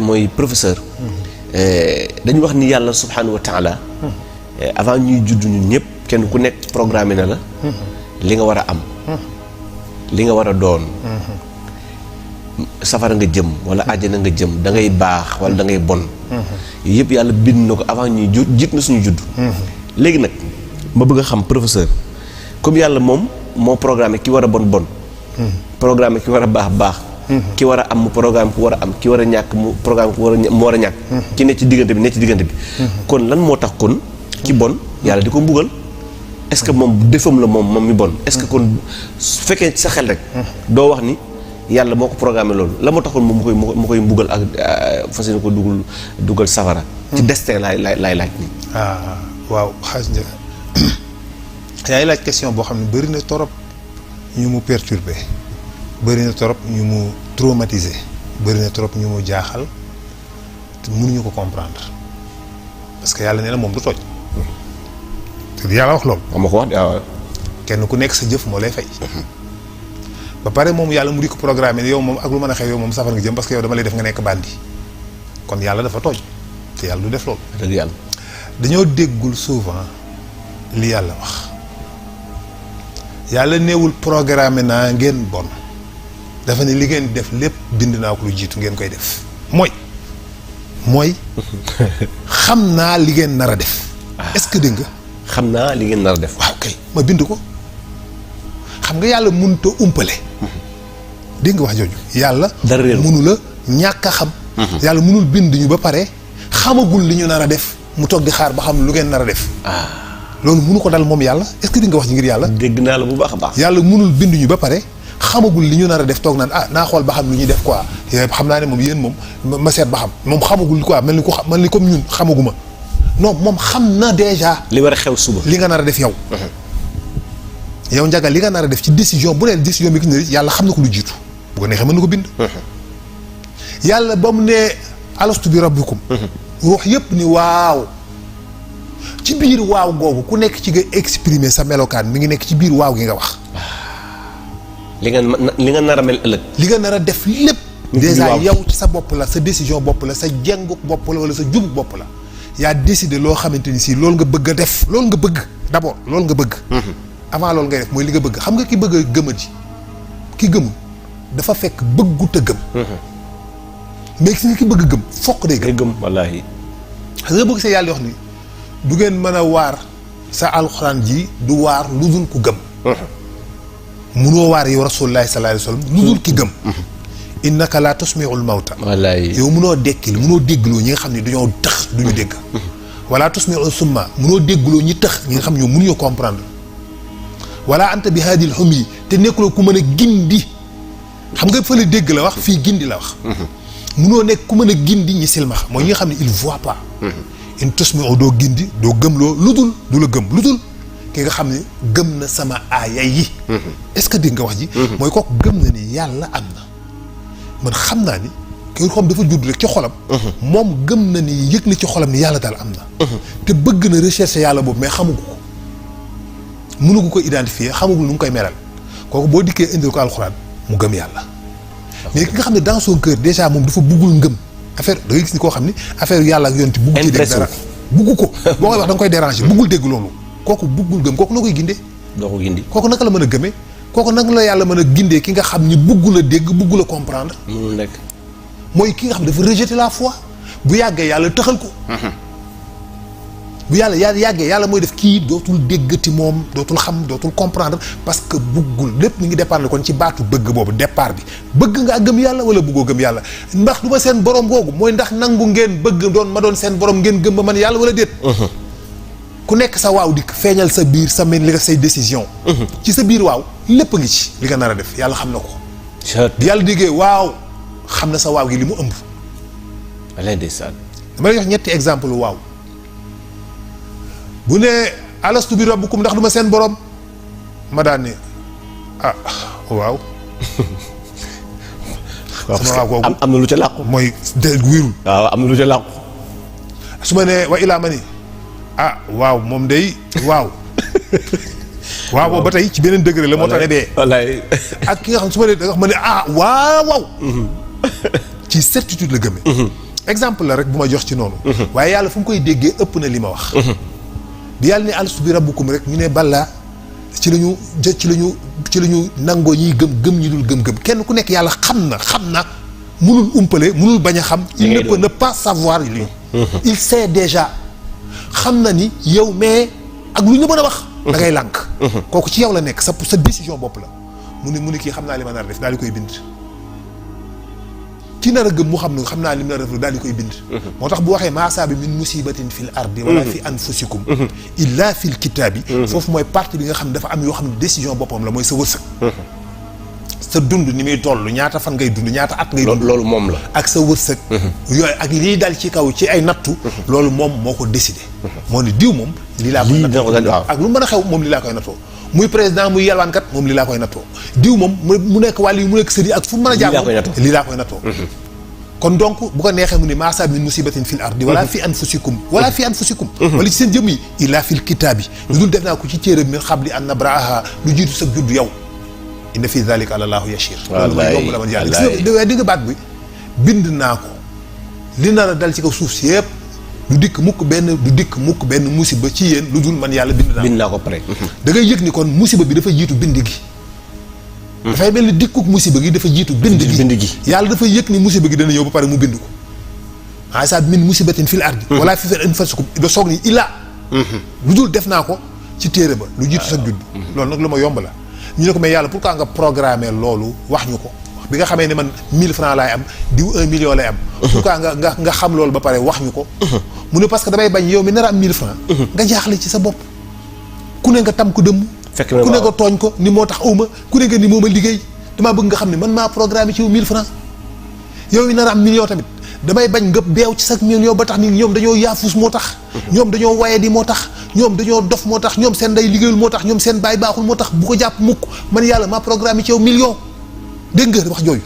mooy professeur. dañu wax ni yàlla subhanahu wa taala. avant ñuy judd ñun ñëpp kenn ku nekk programmé na la. li nga war a am. li nga war a doon. safara nga jëm wala àjjana nga jëm da ngay baax wala da ngay bon. yooyu yëpp yàlla bind na ko avant ñuy jiit na suñu judd. léegi nag ma bëgg a xam professeur comme yàlla moom moo programmé ki war a bon bon. programme ki war a baax. ki war a am mu programme ku war a am ki war a ñàkk mu programme ku war a ñàkk. ki ne ci diggante bi. kon lan moo tax kon ki bon yàlla di ko mbugal est-ce que moom defam la moom mi bon est-ce que kon su fekkee ci sa xel rek. doo wax ni yàlla moo ko programmé loolu la moo tax kon moom mu koy mbugal ak fas yéene ko dugal safara. ci destin laay laaj nii. waaw xaaj njëkk yaay laaj question boo xam ne bëri na torop ñu mu perturbé bëri na torop ñu mu traumatisé bëri na torop ñu mu jaaxal te mënuñu ko comprendre parce que yàlla nee na moom du tooñ te yàlla wax loolu. xam nga ko wax kenn ku nekk sa jëf moo lay fay. ba pare moom yàlla mu di ko programme yow moom ak lu mën a xew yow moom safar nga jëm parce que yow dama lay def nga nekk bandi kon yàlla dafa tooñ te yàlla du def loolu. dëgg yàlla. dañoo déggul souvent li yàlla wax yàlla neewul programme naa ngeen bon dafa ne li ngeen def lépp bind naa ko lu jiitu ngeen koy def mooy xam naa li ngeen nar a def. est-ce que dégg nga. xam naa li ngeen nar a def. waaw kay ma bind ko xam nga yàlla mënut a umpale. dégg nga wax jooju. yàlla mënu la ñàkk a xam. yàlla mënul bind ñu ba pare xamagul li ñu nar a def mu toog di xaar ba xam lu ngeen nar a def. loolu mënu ko dal moom yàlla est-ce que di nga wax ji ngir yàlla. dégg naa la bu baax a baax. yàlla mënul bind ñu ba pare xamagul li ñu nar a def toog naan naa xool ba xam lu ñuy def quoi xam naa ne moom yéen moom ma seet ba xam moom xamagul quoi mel ni comme ñun xamaguma non moom xam na déjà. li war a xew suba. li nga nar a def yow. yow Ndiaga li nga nar a def ci décision bu ne décision bi ki ne yàlla xam na ko lu jiitu. bu ko neexee mën na ko bind. yàlla ba mu ne alastu bi rabbikum. ruux yëpp ni waaw. ci biir waaw googu ku nekk ci nga exprimer sa melokaan mi ngi nekk ci biir waaw gi nga wax. li nga nar a mel ëllëg. li nga nar a def lépp. déjà yow ci sa bopp la sa décision bopp la sa jenguk bopp la wala sa jubuk bopp la. yaa décidé loo xamante ni si loolu nga bëgg a def loolu nga bëgg d'abord loolu nga bëgg. avant loolu ngay def mooy li nga bëgg xam nga ki bëgg a gëma ji ki gëmul dafa fekk bëggut a gëm. mais si nga ki bëgg gëm fokk day gëm. wallaahi. xam nga bëgg see yàlla wax ni du ngeen mën a waar sa alxuraan ji du waar lu dul ku gëm. munoo waar yow rasulullaahi sallallaahu alayhi wa sallam lu dul ki gëm. innaka laa tusmiul mawta. wallaay yow munoo dekkil munoo déggloo ñi nga xam ne dañoo tëx duñu dégg. wala tusmiul summa munoo déggloo ñi tëx ñi nga xam ne ñoom mënuñoo comprendre. wala anta bi haadil hum yi te nekkuloo ku mën a gindi xam nga fële dégg la wax fii gindi la wax. munoo nekk ku mën a gindi ñi silmaxa mooy ñi nga xam ne il voit pas. in tusmiu doo gindi doo gëmloo lu dul du la gëm lu dul ki nga xam ne gëm na sama aaya yi. est-ce que dégg nga wax ji. mooy kooku gëm na ni yàlla am na. man xam naa ni ki xam dafa judd rek ci xolam. moom gëm na ni yëg na ci xolam ni yàlla daal am na. te bëgg na rechercher yàlla boobu mais xamugu ko mënugu ko identifier xamagul nu mu koy melal kooku boo dikkee indil ko alxuraan mu gëm yàlla. mais ki nga xam ne dans son cœur déjà moom dafa buggul ngëm affaire da ngay gis ni koo xam ni affaire yàlla ak yonti bugg ci dégg dara bugg ko boo koy wax da nga koy déranger buggul dégg loolu kooku buggul gëm kooku noo koy gindee. doo ko gindi kooku naka la mën a gëmee. kooku nag la yàlla mën a gindee ki nga xam ni bëggul a dégg bëggul a comprendre. mënul nekk mooy ki nga xam dafa rejeter la foi bu yàggee yàlla tëxal ko. bu yàlla yàggee yàlla mooy def kii dootul déggati moom dootul xam dootul comprendre parce que bëggul lépp mi ngi dépendre kon ci baatu bëgg boobu départ bi bëgg nga gëm yàlla wala bëggoo gëm yàlla ndax du ma seen borom googu mooy ndax nangu ngeen bëgg ma doon seen borom ngeen gëm ba man yàlla wala déet. ku nekk sa waaw dikk feeñal sa biir sa mel li nga say décision. ci sa biir waaw lépp a ngi ci li nga nar a def yàlla xam na ko. yàlla déggee waaw xam na sa waaw gi li mu ëmb. wallaahi ndeysaan. dama lay jox ñetti exemple waaw bu ne alastu bi rabbukum ndax du ma seen borom ma daan ne waaw. sama waaw googu am na lu ca làqu. mooy wérul. waaw am na lu ca làqu. su ma nee wa ilaa ma ni waaw moom day waaw. waaw boobu ba tey ci beneen degré la moo tax ne bee. wallaay ak ki nga xam su ma nee da nga xam ne waaw. ci certitude la gëmee. exemple la rek bu ma jox ci noonu. waaye yàlla fu mu koy déggee ëpp na li ma wax. bi yàlla ne alastu bi rabbukum rek ñu ne balaa ci la ñu nangoo ñiy gëm ñi dul gëm kenn ku nekk yàlla xam na munul umpale munul bañ a xam. il ne peut ne pas savoir lui. il sait déjà xam na ni yow mais ak lu ñu mën a wax. da ngay lànk. kooku ci yow la nekk sa décision bopp la mu ni kii xam naa li ma nar a def daal di koy bind. ki nar a gëm mu xam naa li mu nar a def daal di koy bind. moo tax bu waxee maa asaabi min musibatin fil ardi wala fi anfusikum illa fil kitaabi. foofu mooy partie bi nga xam ne dafa am yoo xam ne décision boppam la mooy sa wërsëg. sa dund ni muy toll ñaata fan ngay dund ñaata at ngay dund. loolu moom la. ak sa wërsëg. yooyu ak lii dal ci kaw ci ay nattu. loolu moom moo ko décidé. moo ni diw moom. lii laa koy nattoo ak lu mën a xew moom lii laa koy nattoo. muy président muy yalwaankat moom lii laa koy nattoo. diw moom mu nekk wàll yi mu nekk sëriñ ak fu mu mën a jàmm lii laa koy nattoo. kon donc bu ko neexee mu ni maa asaabi min musibatin fil ardi wala fi anfusikum wala ci seen jëm yi illa fil kitaabi lu dul def naa ko ci téere min xabli an nabraaha lu jiitu sa judd yow. inna fi zalika alallahu yashir. wallaay yomb la man yàlla di nga baat bi bind naa ko li nar a dal ci kaw suuf si yëpp du dikk mukk benn musiba ci yéen lu dul man yàlla bind naa ko pare. da ngay yëg ni kon musiba bi dafa jiitu bind gi. dafay mel ni dikkuk musiba gi dafa jiitu bind gi. yàlla dafa yëg ni musiba gi dana ñëw ba pare mu bind ko. asa min musibatin fil ardi wala fi anfusikum da soog ni illa lu dul def naa ko ci téere ba lu jiitu sa judd. loolu nag lu ma yomb la. ñu ne ko mais yàlla pourquoi nga programmer loolu wax ñu ko bi nga xamee ne man 1000 francs laay am diw 1 million lay am. pourquoi nga xam loolu ba pare wax ñu ko. mu ne parce que damay bañ yow mi nar a am 1000 francs nga jaaxle ci sa bopp. ku ne nga tam ko dëmm. ku ne nga tooñ ko ni moo tax awma ku ne nga ni moo ma liggéey damaa bëgg nga xam ne man maa programmer ci yow 1000 francs yow mi nar a am million tamit damay bañ nga beew ci sa million ba tax ni ñoom dañoo yaafus moo tax. ñoom dañoo waye di moo tax. ñoom dañoo dof moo tax ñoom seen ndey liggéeyul moo tax ñoom seen baay baaxul moo tax bu ko jàpp mukk man yàlla maa programme ci yow million dégg nga wax jooju.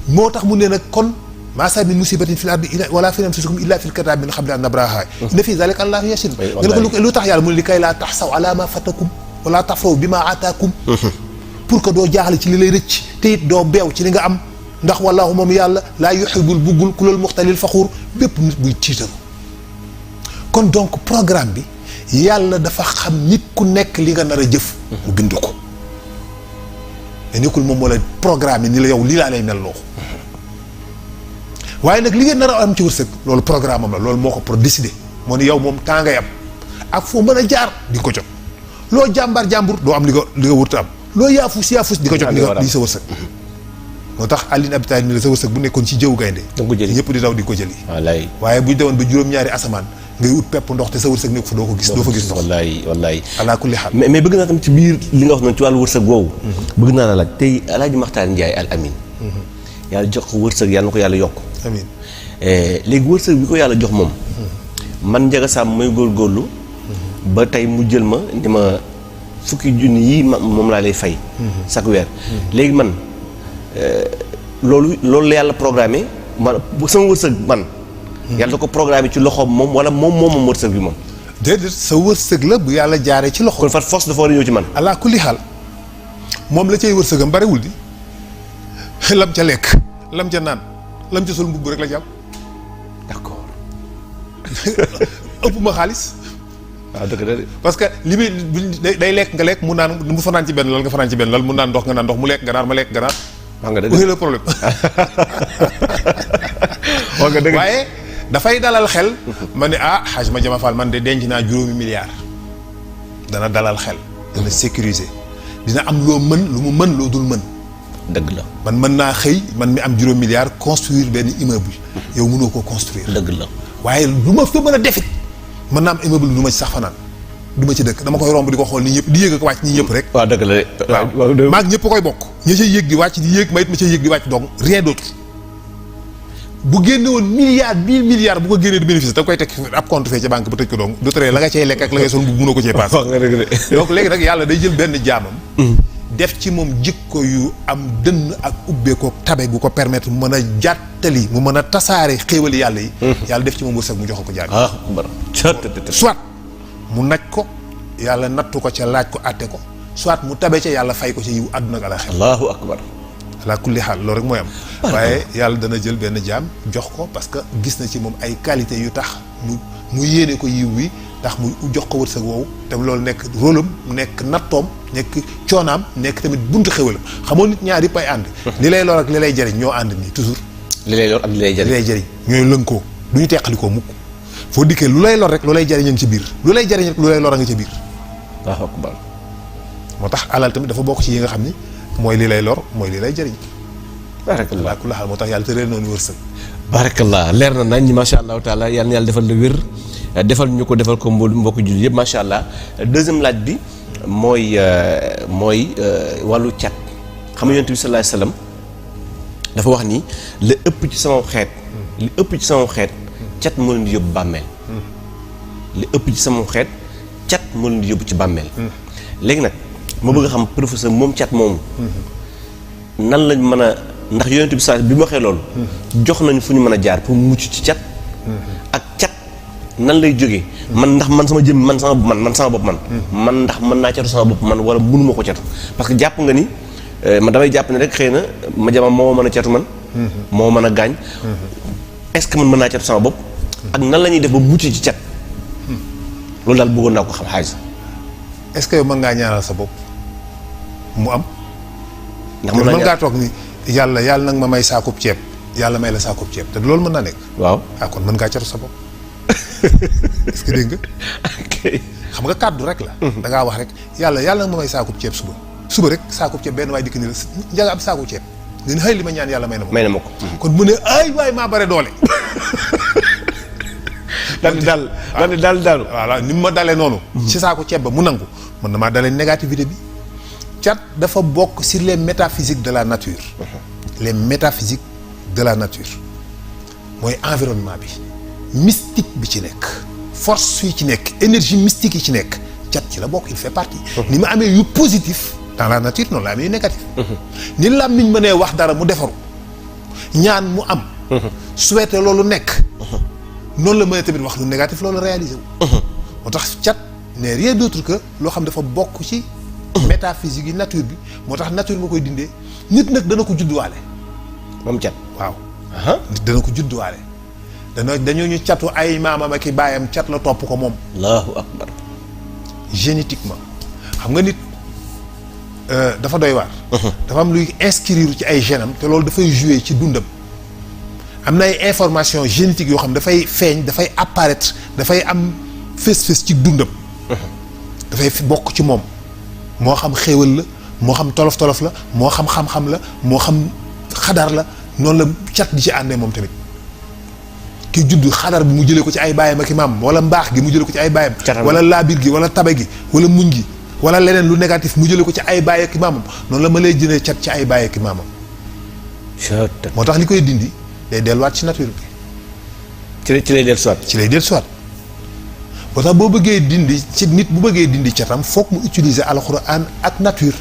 moo tax mu ne nag kon maa asaabi min musibatin fil ardi wala fi anfusikum illa fil kitaabi min qabli an nabraaha inna fi zalika allahu yashir. nga ne ko lu tax yàlla mu ne li kay laa taxsaw ala ma fatakum wala tafraw bi ma ataakum. pour que doo jaaxle ci li lay rëcc te it doo beew ci li nga am ndax wallaahu moom yàlla laa yuhibbul buggul kulal muxtalil faxuur bépp nit buy tiitaru. kon donc programme bi yàlla dafa xam nit ku nekk li nga nar a jëf. mu bind ko. te nekkul moom moo la programme ni la yow lii laa lay mel loo waaye nag li ngeen nar a am ci wërsëg loolu programme am la loolu moo ko pour décider moo ni yow moom temps ngay am ak foo mën a jaar di ko jot loo jàmbaar jàmbur doo am li nga wërta am loo yaafus di ko jot li sa wërsëg. moo tax Alioune Abitaay ni la sa wërsëg bu nekkoon ci jëwu gaynde ñëpp di daw di ko jëli. waaye buñ demoon ba juróom-ñaari asamaan ngay ut pepp ndox te sa wërsëg nekk fa doo fa gis ndox. wallaay alaa kulli xaal. mais bëgg naa tam ci biir li nga wax noonu ci wàllu wërsëg woowu. bëgg naa la laaj tey El Hadj Makhtar Ndiaye Al Amine. yàlla jox ko wërsëg yàlla na ko yàlla yokk. amiin léegi wërsëg bi ko yàlla jox moom. man Ndiaga Samb may góorgóorlu. ba tey mu jël ma ni ma fukki junni yii moom laa lay fay. chaque weer léegi man loolu la yàlla programmé man bu sama wërsëg man. yàlla da ko programmé ci loxoom moom wala moom wërsëg bi moom. déedéet sa wërsëg la bu yàlla jaaree ci loxo. kon far force dafa war a ñëw ci man. allah kulli xaal moom la cay wërsëgam barewul di lam ca lekk lam ca naan lam ca sol mbubb rek la ci am. d'accord ëpp ma xaalis. waaw dëgg la parce que li muy day lekk nga lekk mu naan mu fanaan ci benn lal nga fanaan ci benn lal mu naan ndox nga naan ndox mu lekk nga naan ma lekk nga naan. wax nga dëgg le problème. wax nga dëgg waaye dafay dalal xel. ma ne Hadj Madiama Fall man de denc naa 5 milliards. dana dalal xel. dana sécuriser. dina am loo mën lu mu mën loo dul mën. dëgg la man mën naa xëy man mi am 5 milliards construire benn immeuble. yow mënoo koo construire. dëgg la waaye lu ma fa mën a defit mën naa am immeuble du ma ci sax fanaan du ma ci dëkk dama koy romb di ko xool nii ñëpp di yéeg ak wàcc nii ñëpp rek. waaw dëgg la waaw maag ñëpp koy bokk. ña cay yéeg di wàcc di yéeg ma cay yéeg di wàcc donc rien d'autre bu génne woon milliards bu ko génnee du bénéfice da koy teg ab compte fee ca banque ba tëj ko donc du tere la nga cay lekk ak la ngay sol bu mënoo ko cee paas. donc léegi nag yàlla day jël benn jaamam. def ci moom jikko yu am dënn ak ubbeekoo tabe gu ko permettre mu mën a jàttali mu mën a tasaare xéewali yàlla yi. yàlla def ci moom wërsëg mu jox ko jaam. soit mu naj ko yàlla nattu ko ca laaj ko àtte ko soit mu tabe ca yàlla fay ko ca yiw àdduna ak àllaaxira. allahu akbar ala kulli xaal loolu rek mooy am. waaye yàlla dana jël benn jaam jox ko parce que gis na ci moom ay qualité yu tax mu yéene ko yiw wi tax mu jox ko wërsëg woowu te loolu nekk rôlam nekk nattoom nekk coonaam nekk tamit buntu xéwalam xamoo nit ñaar yëpp ay ànd. li lay lor ak li lay jëriñ ñoo ànd nii toujours. li lay lor ak li lay jëriñ ñooy lënkoo du ñu teqalikoo mukk foo dikkee lu lay lor rek lu lay jëriñ a ngi ci biir lu lay jëriñ rek lu lay lor a nga ci biir. waaw akbar. moo tax alal tamit dafa bokk ci yi nga xam ni mooy li lay lor mooy li lay jëriñ. barakallah ku la xal moo tax yàlla tëreel noonu wërsëg. barakallah leer na nañ macha allahu taala yal na yàlla defal la wér defal ñu ko defal ko mbokku jullit yëpp macha allah deuxième laaj bi mooy wàllu cat xam nga yonent bi sallallahu alayhi wasallam dafa wax ni la ëpp ci sama xeet. li ëpp ci sama xeet cat moo leen di yóbbu bàmmeel. li ëpp ci sama xeet cat moo leen di yóbbu ci bàmmeel. léegi nag ma bëgg a xam professeur moom cat moomu. nan lañ mën a ndax yonent bi saa bi mu waxee loolu. jox nañu fu ñu mën a jaar pour mucc ci cat. ak cat nan lay jógee. man ndax man sama jëm man sama bopp man. man ndax mën naa catu sama bopp man wala mënuma ko catu parce que jàpp nga ni ma damay jàpp ne rek xëy na ma jama moo mën a catu man. moo mën a gaañ. est-ce que man mën naa catu sama bopp. ak nan la ñuy def ba mucc ci cat. loolu daal bëggoon naa ko xam xaalis. est-ce que yow mën ngaa ñaanal sa bopp mu am. ndax mën ngaa toog ni yàlla nag ma may saakub ceeb yàlla may la saakub ceeb te loolu mën naa nekk. waaw kon mën ngaa catu sa bopp est-ce que dégg nga. xam nga kàddu rek la. da ngaa wax rek yàlla nag ma may saakub ceeb suba rek saakub ceeb benn waay dikk ni la njaga am saakub ceeb nga ni xëy li ma ñaan yàlla may na ma ko. kon mu ne ay waay maa bare doole. daal voilà ni mu ma dalee noonu. ci saako ceeb ba mu nangu mën na maa dalee négativité bi. cat dafa bokk sur les métaphysiques de la nature. les métaphysiques de la nature mooy environnement bi mystique bi ci nekk force yi ci nekk énergie mystique yi ci nekk cat ci la bokk il fait partie. ni ma amee yu positif dans la nature noonu la amee yu négatif. ni làmmiñ mënee wax dara mu defaru ñaan mu am. souhaité loolu nekk. noonu la mën a tamit wax lu négatif loolu réalisé wu. moo tax cat n'est rien d'autre que loo xam dafa bokk ci métaphysique yi nature bi moo tax nature nga koy dindee nit nag dana ko judduwaale. moom cat waaw. nit dana ko judduwaale. dañoo ñu catu ay maamam ak i baayam cat la topp ko moom. allahu akbar. génétiquement xam nga nit dafa doy waar. dafa am luy inscrire ci ay gènes am te loolu dafay jouer ci dundam. am na ay information génétique yoo xam dafay feeñ dafay apparaître dafay am fés ci dundam. dafay bokk ci moom moo xam xéewal la moo xam tolof-tolof la moo xam xam-xam la moo xam xadar la noonu la cat di ci àndee moom tamit ki judd xadar bi mu jëlee ko ci ay baayam ak i maam wala mbaax gi mu jëlee ko ci ay baayam wala laabir gi wala tabe gi wala muñ gi wala leneen lu négatif mu jëlee ko ci ay baay ak i maamam noonu la ma lay jëlee cat ci ay baay ak i maamam moo tax li koy dindi day delluwaat ci nature bi. ci lay dellusiwaat. ci lay dellusiwaat boo tax boo bëggee dindi ci nit bu bëggee dindi catam foog mu utiliser alxuraan ak nature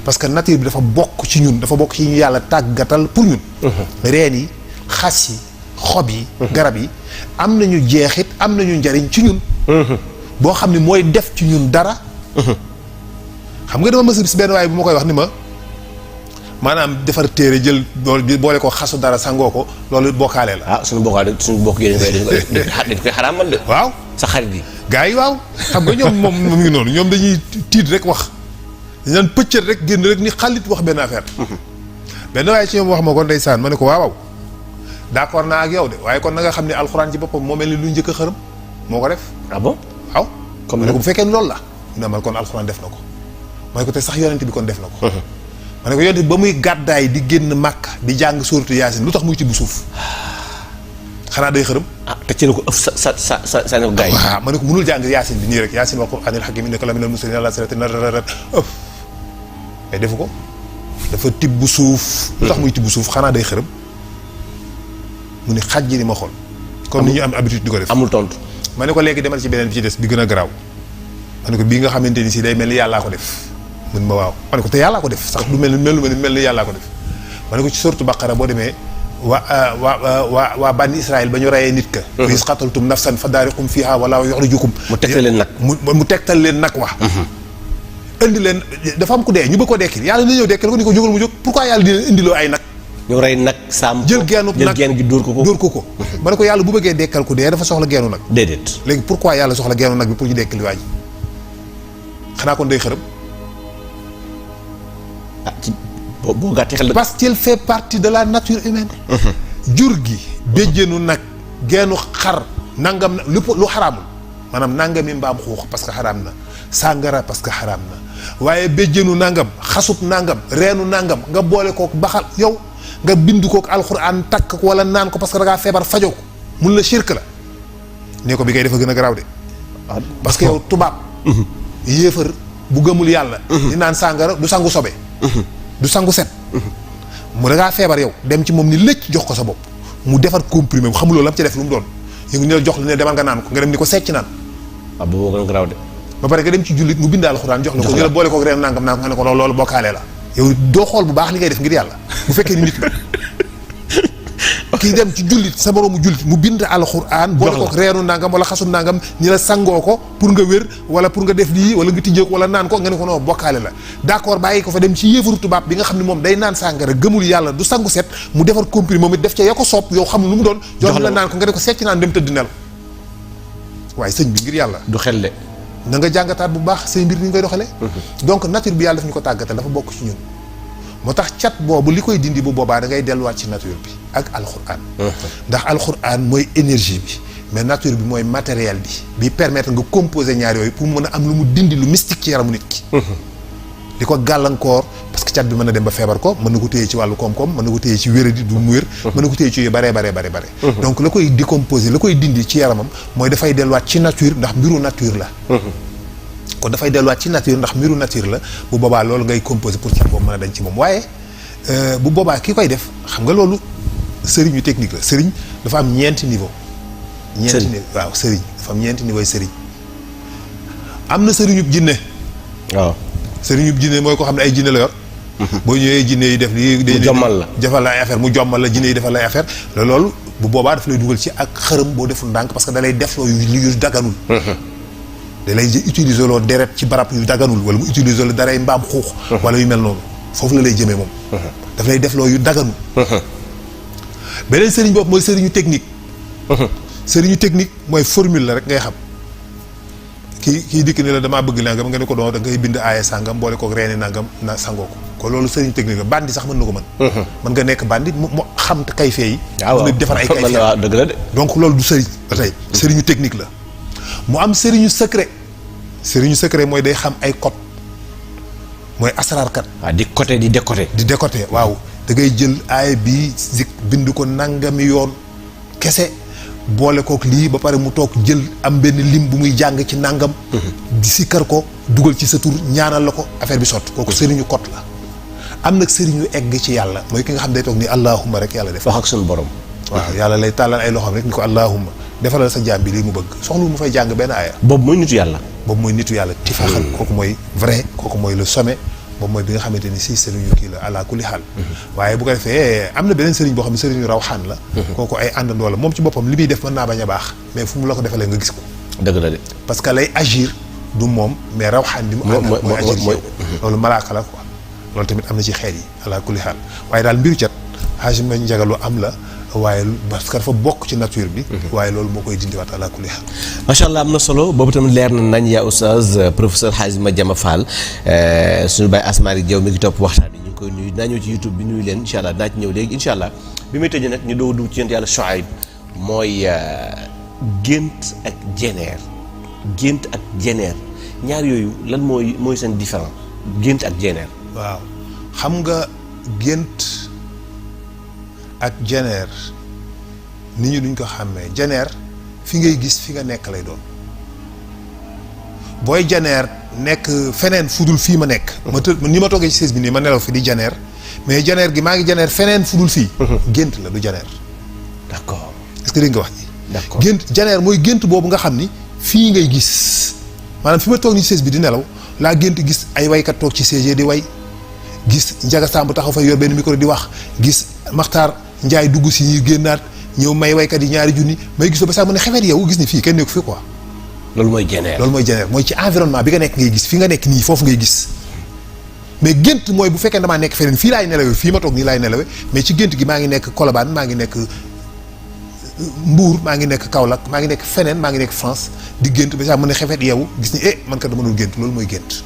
parce que nature bi dafa bokk ci ñun dafa bokk ci ñu yàlla tàggatal pour ñun. reen yi xas yi xob yi. garab yi am nañu jeexit am nañu njariñ ci ñun. boo xam ne mooy def ci ñun dara. xam nga dama mës a gis benn waay bu ma koy wax ni ma. maanaam defar téere jël boole ko xasu dara sangoo ko loolu bokkaale la. suñu bokk yi dañ koy xaraamal de. waaw sa xarit yi. gars yi waaw xam nga ñoom moom mu ngi noonu ñoom dañuy tiit rek wax dañu naan pëccët rek génn rek ni xalit wax benn affaire. benn waaye ci ñoom wax ma ko ndeysaan ma ne ko waaw d'accord naa ak yow de waaye kon na nga xam ne alxuraan ci boppam moo mel ni lu njëkk a xërëm moo ko def. ah bon waaw. comme ma ne ko bu fekkee loolu la. ñu man kon alxuraan def na ko. ma ne ko te sax yonent bi kon def na ko. ma ne ko yonent ba muy gàddaay di génn Makka di jàng suuratu Yaasin lu tax muy tibb suuf xanaa day xërëm. te ci la ko ëff sa ne ko gars yi. waaw ma ne ko mënul jàng Yaasin bi nii rek Yaasin wa qur'aanil hakiim innaka laminal mursaliin ala siraatin ëff mais defu ko dafa tibb suuf. lu tax muy tibb suuf xanaa day xërëm mu ni xaj ji ni ma xool. comme ni ñu am habitude di ko def. amul tontu. ma ne ko léegi demal ci beneen bi ci des bi gën a garaaw ma ne ko bii nga xamante ni si day mel ni yàllaa ko def. mun ma waaw ma ne ko te yàllaa ko def sax du mel ni yàllaa ko def ma ne ko ci sortu Baqara boo demee waa bànni Israël ba ñu reyee nit ka wa iz qataltum nafsan fa daariqum fiha wala yuxrijukum mu tegtal leen nag mu tegtal leen nag wax indi leen dafa am ku dee ñu bëgg ko dekkil yàlla na ñëw dekkil ko ni ko jógal mu jóg pourquoi yàlla di leen indiloo ay nag ñu rey nag saam jël geenu nag jël geen gi dóor ko ma ne ko yàlla bu bëggee dekkal ku dee dafa soxla geenu nag déedéet léegi pourquoi yàlla soxla geenu nag bi pour ñu dekkil waa ji xanaa kon day xërëm ci boo gàttee xel parce qu'il fait partie de la nature humaine jur gi béjjéenu nag geenu xar nangam na lépp lu xaraamul maanaam nangami mbaam xuux parce que xaraam na sàngara parce que xaraam na waaye béjjéenu nangam xasub nangam reenu nangam nga boole kook baxal yow nga bind kook alxuraan takk ko wala naan ko parce que da ngaa feebar fajoo ko mun la shirk la ne ko bi kay dafa gën a garaaw de parce que yow tubaab yéefar bu gëmul yàlla di naan sàngara du sangu sobe du sangu set mu da ngaa feebar yow dem ci moom ni lëcc jox ko sa bopp mu defar comprimé mu xamuloo lam ci def lu mu doon yow ngi ne jox la ne demal nga naan ko nga dem ni ko secc naan waaw boobu gën a garaaw de ba pare nga dem ci jullit mu bind alxuraan jox la ko ñu la boole kook reen nangam naa nga ne ko loolu bokkaale la yow doo xool bu baax li ngay def ngir yàlla bu fekkee ni nit la kii dem ci jullit sa moroomu jullit mu bind alxuraan boole kook reenu nangam wala xasum nangam ñi la sangoo ko pour nga wér wala pour nga def lii wala nga tijjee ko wala naan ko nga ne ko non bokkaale la d'accord bàyyi ko fa dem ci yéefaru tubaab bi nga xam ne moom day naan sàngara gëmul yàlla du sangu set mu defar comprimé moom it def ca ya ko soob yow xamul lu mu doon jox la naan ko nga ne ko secc naan dem tëdd nel waaye sëñ bi ngir yàlla du xel de na nga jàngataat bu baax say mbir ni ñu koy doxalee donc nature bi yàlla daf ñu ko tàggatal dafa bokk ci ñun moo tax cat boobu li koy dindi bu boobaa da ngay delluwaat ci nature bi ak alxuraan ndax alxuraan mooy énergie bi mais nature bi mooy matériel bi permettre nga composer ñaar yooyu pour mën a am lu mu dindi lu mystique ci yaramu nit ki li ko gàllankoor parce que cat bi mën na dem ba feebar ko mën na ko téye ci wàllu koom-koom mën na ko téye ci wéradi du mu wér mën na ko téye ci yu bare donc la koy décomposer la koy dindi ci yaramam mooy dafay delluwaat ci nature ndax mbiru nature la kon dafay delluwaat ci nature ndax mbiru nature la bu boobaa loolu ngay composer pour cat boobu mën a dañ ci moom waaye bu boobaa ki koy def xam nga loolu sëriñu technique la sëriñ dafa am ñeenti niveau waaw sëriñ dafa am ñeenti niveau sëriñ am na sëriñub jinne waaw sëriñub jinne mooy ko xam ne ay jinne la yor boo ñëwee jinne yi def lii mu jommal la defal la ay affaire mu jommal la jinne yi defal la ay affaire loolu bu boobaa daf lay dugal ci ak xërëm boo deful ndànk parce que da lay def loo yu daganul da lay utiliser loo deret ci barab yu daganul wala mu utiliser loo daray mbaam xuux wala yu mel noonu foofu la lay jëmee moom daf lay def loo yu daganul beneen sëriñ boobu mooy sëriñu technique sëriñu technique mooy formule la rek ngay xam kii dikk ni la damaa bëgg nangam nga ne ko doon da ngay bind aaya sàngam boole kook reeni nangam na sangoo ko loolu sëriñu technique la bandi sax mën na ko mën mën nga nekk bandi mu xam kay fee yi mën a defar ay kay fee dëgg la de donc loolu du sëriñ ba tey sëriñu technique la mu am sëriñu secret mooy day xam ay code mooy asraarkat waaw di côté di décoté waaw da ngay jël aaya bi zik bind ko nangami yoon kese boole kook lii ba pare mu toog jël am benn lim bu muy jàng ci nangam di sikkar ko dugal ci sa tur ñaanal la ko affaire bi sotti kooku sëriñu code la am nag sëriñu egg ci yàlla mooy ki nga xam day toog ni allahumma rek yàlla def wax ak suñu borom waaw yàlla lay tàllal ay loxoom rek ni ko allahumma defalal sa jaam bi lii mu bëgg soxlu mu fay jàng benn aaya boobu mooy nitu yàlla ti faaxal kooku mooy vrai kooku mooy le sommet boobu mooy bi nga xamante ni si sëriñu kii la ala kulli xaal waaye bu ko defee am na beneen sëriñ boo xam ne sëriñu rawxaan la kooku ay àndandoo la moom ci boppam li muy def mën naa bañ a baax mais fu mu la ko defalee nga gis ko dëgg la de parce que lay agir du moom mais rawxaan bi mu àndal mooy agir ci loolu malaaka la quoi loolu tamit am na ci xeet yi ala kulli xaal waaye daal mbiru cat xaajima njagalu am la waaye parce que dafa bokk ci nature bi waaye loolu moo koy dindiwaat ala kulli xaal macha allah am na solo boobu tamit leer na nañ yaa oustaz professeur Hadji Madiama Fall suñu baay Asmari Diaw mi ngi topp waxtaan bi ñu ngi koy nuyu dinaa ñëw ci YouTube bi nuyu leen incha allah dinaa ci ñëw léegi incha allah bi muy tëjee nag ñu doo dugg ci yent yàlla Shuayb mooy gént ak jeneer ñaar yooyu lan mooy seen différent gént ak jeneer waaw xam nga gént ak jeneer nit ñi duñ ko xàmmee jeneer fi ngay gis fi nga nekk lay doon booy jeneer nekk feneen fudul fii ma nekk ni ma toogee ci sées bi nii ma nelaw fi di jeneer mais jeneer gi maa ngi jeneer feneen fudul fii gént la du jeneer d'accord est-ce que dégg nga wax ji d'accord gént jeneer mooy gént boobu nga xam ni fii ngay gis maanaam fi ma toog ni ci sées bi di nelaw laa gént gis ay waykat toog ci CG di way gis Njaga Samb taxaw fa yor benn micro di wax gis Maxtaar Njaay dugg si ñuy génnaat ñëw may waykat yi 2 junni may gis ba sax mu ne xefet yow gis ni fii kenn nekku fi quoi loolu mooy jeneer. loolu mooy jeneer mooy ci environnement bi nga nekk ngay gis fi nga nekk nii foofu ngay gis mais gént mooy bu fekkee damaa nekk feneen fii laay nelawee fii ma toog nii laay nelawee mais ci gént gi maa ngi nekk Colobane maa ngi nekk Mbour maa ngi nekk Kaolack maa ngi nekk feneen maa ngi nekk France di gént ba saa mën a xefet yeewu gis ni man kat dama doon gént loolu mooy gént.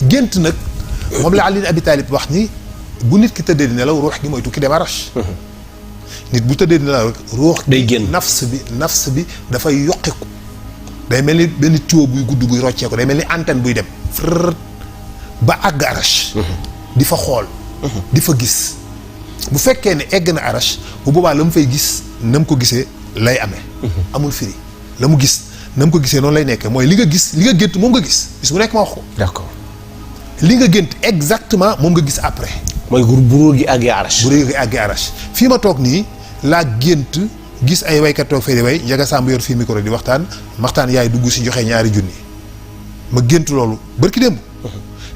gént nag moom la Ali Abi Talib wax ni bu nit ki tëddee di nelaw ruux gi mooy tukki dem arash nit bu tëddee di nelaw rek ruux day génn nafs bi dafay yokkiku day mel ni benn tuyau buy gudd buy rocceeku day mel ni antenne buy dem ba àgg arash di fa xool di fa gis bu fekkee ne egg na arash bu boobaa la mu fay gis na mu ko gisee lay amee amul firi la mu gis na mu ko gisee noonu lay nekkee mooy li nga gis li nga gént moom nga gis bis bu nekk ma wax ko d'accord li nga gént exactement moom nga gis après mooy bu róo gi àggee arash bu róo gi àggee arash fii ma toog nii laa gént gis ay waykat toog fay di way Njaga Samb yor fii micro di waxtaan yaay dugg si joxe 2 junni ma gént loolu bërki démb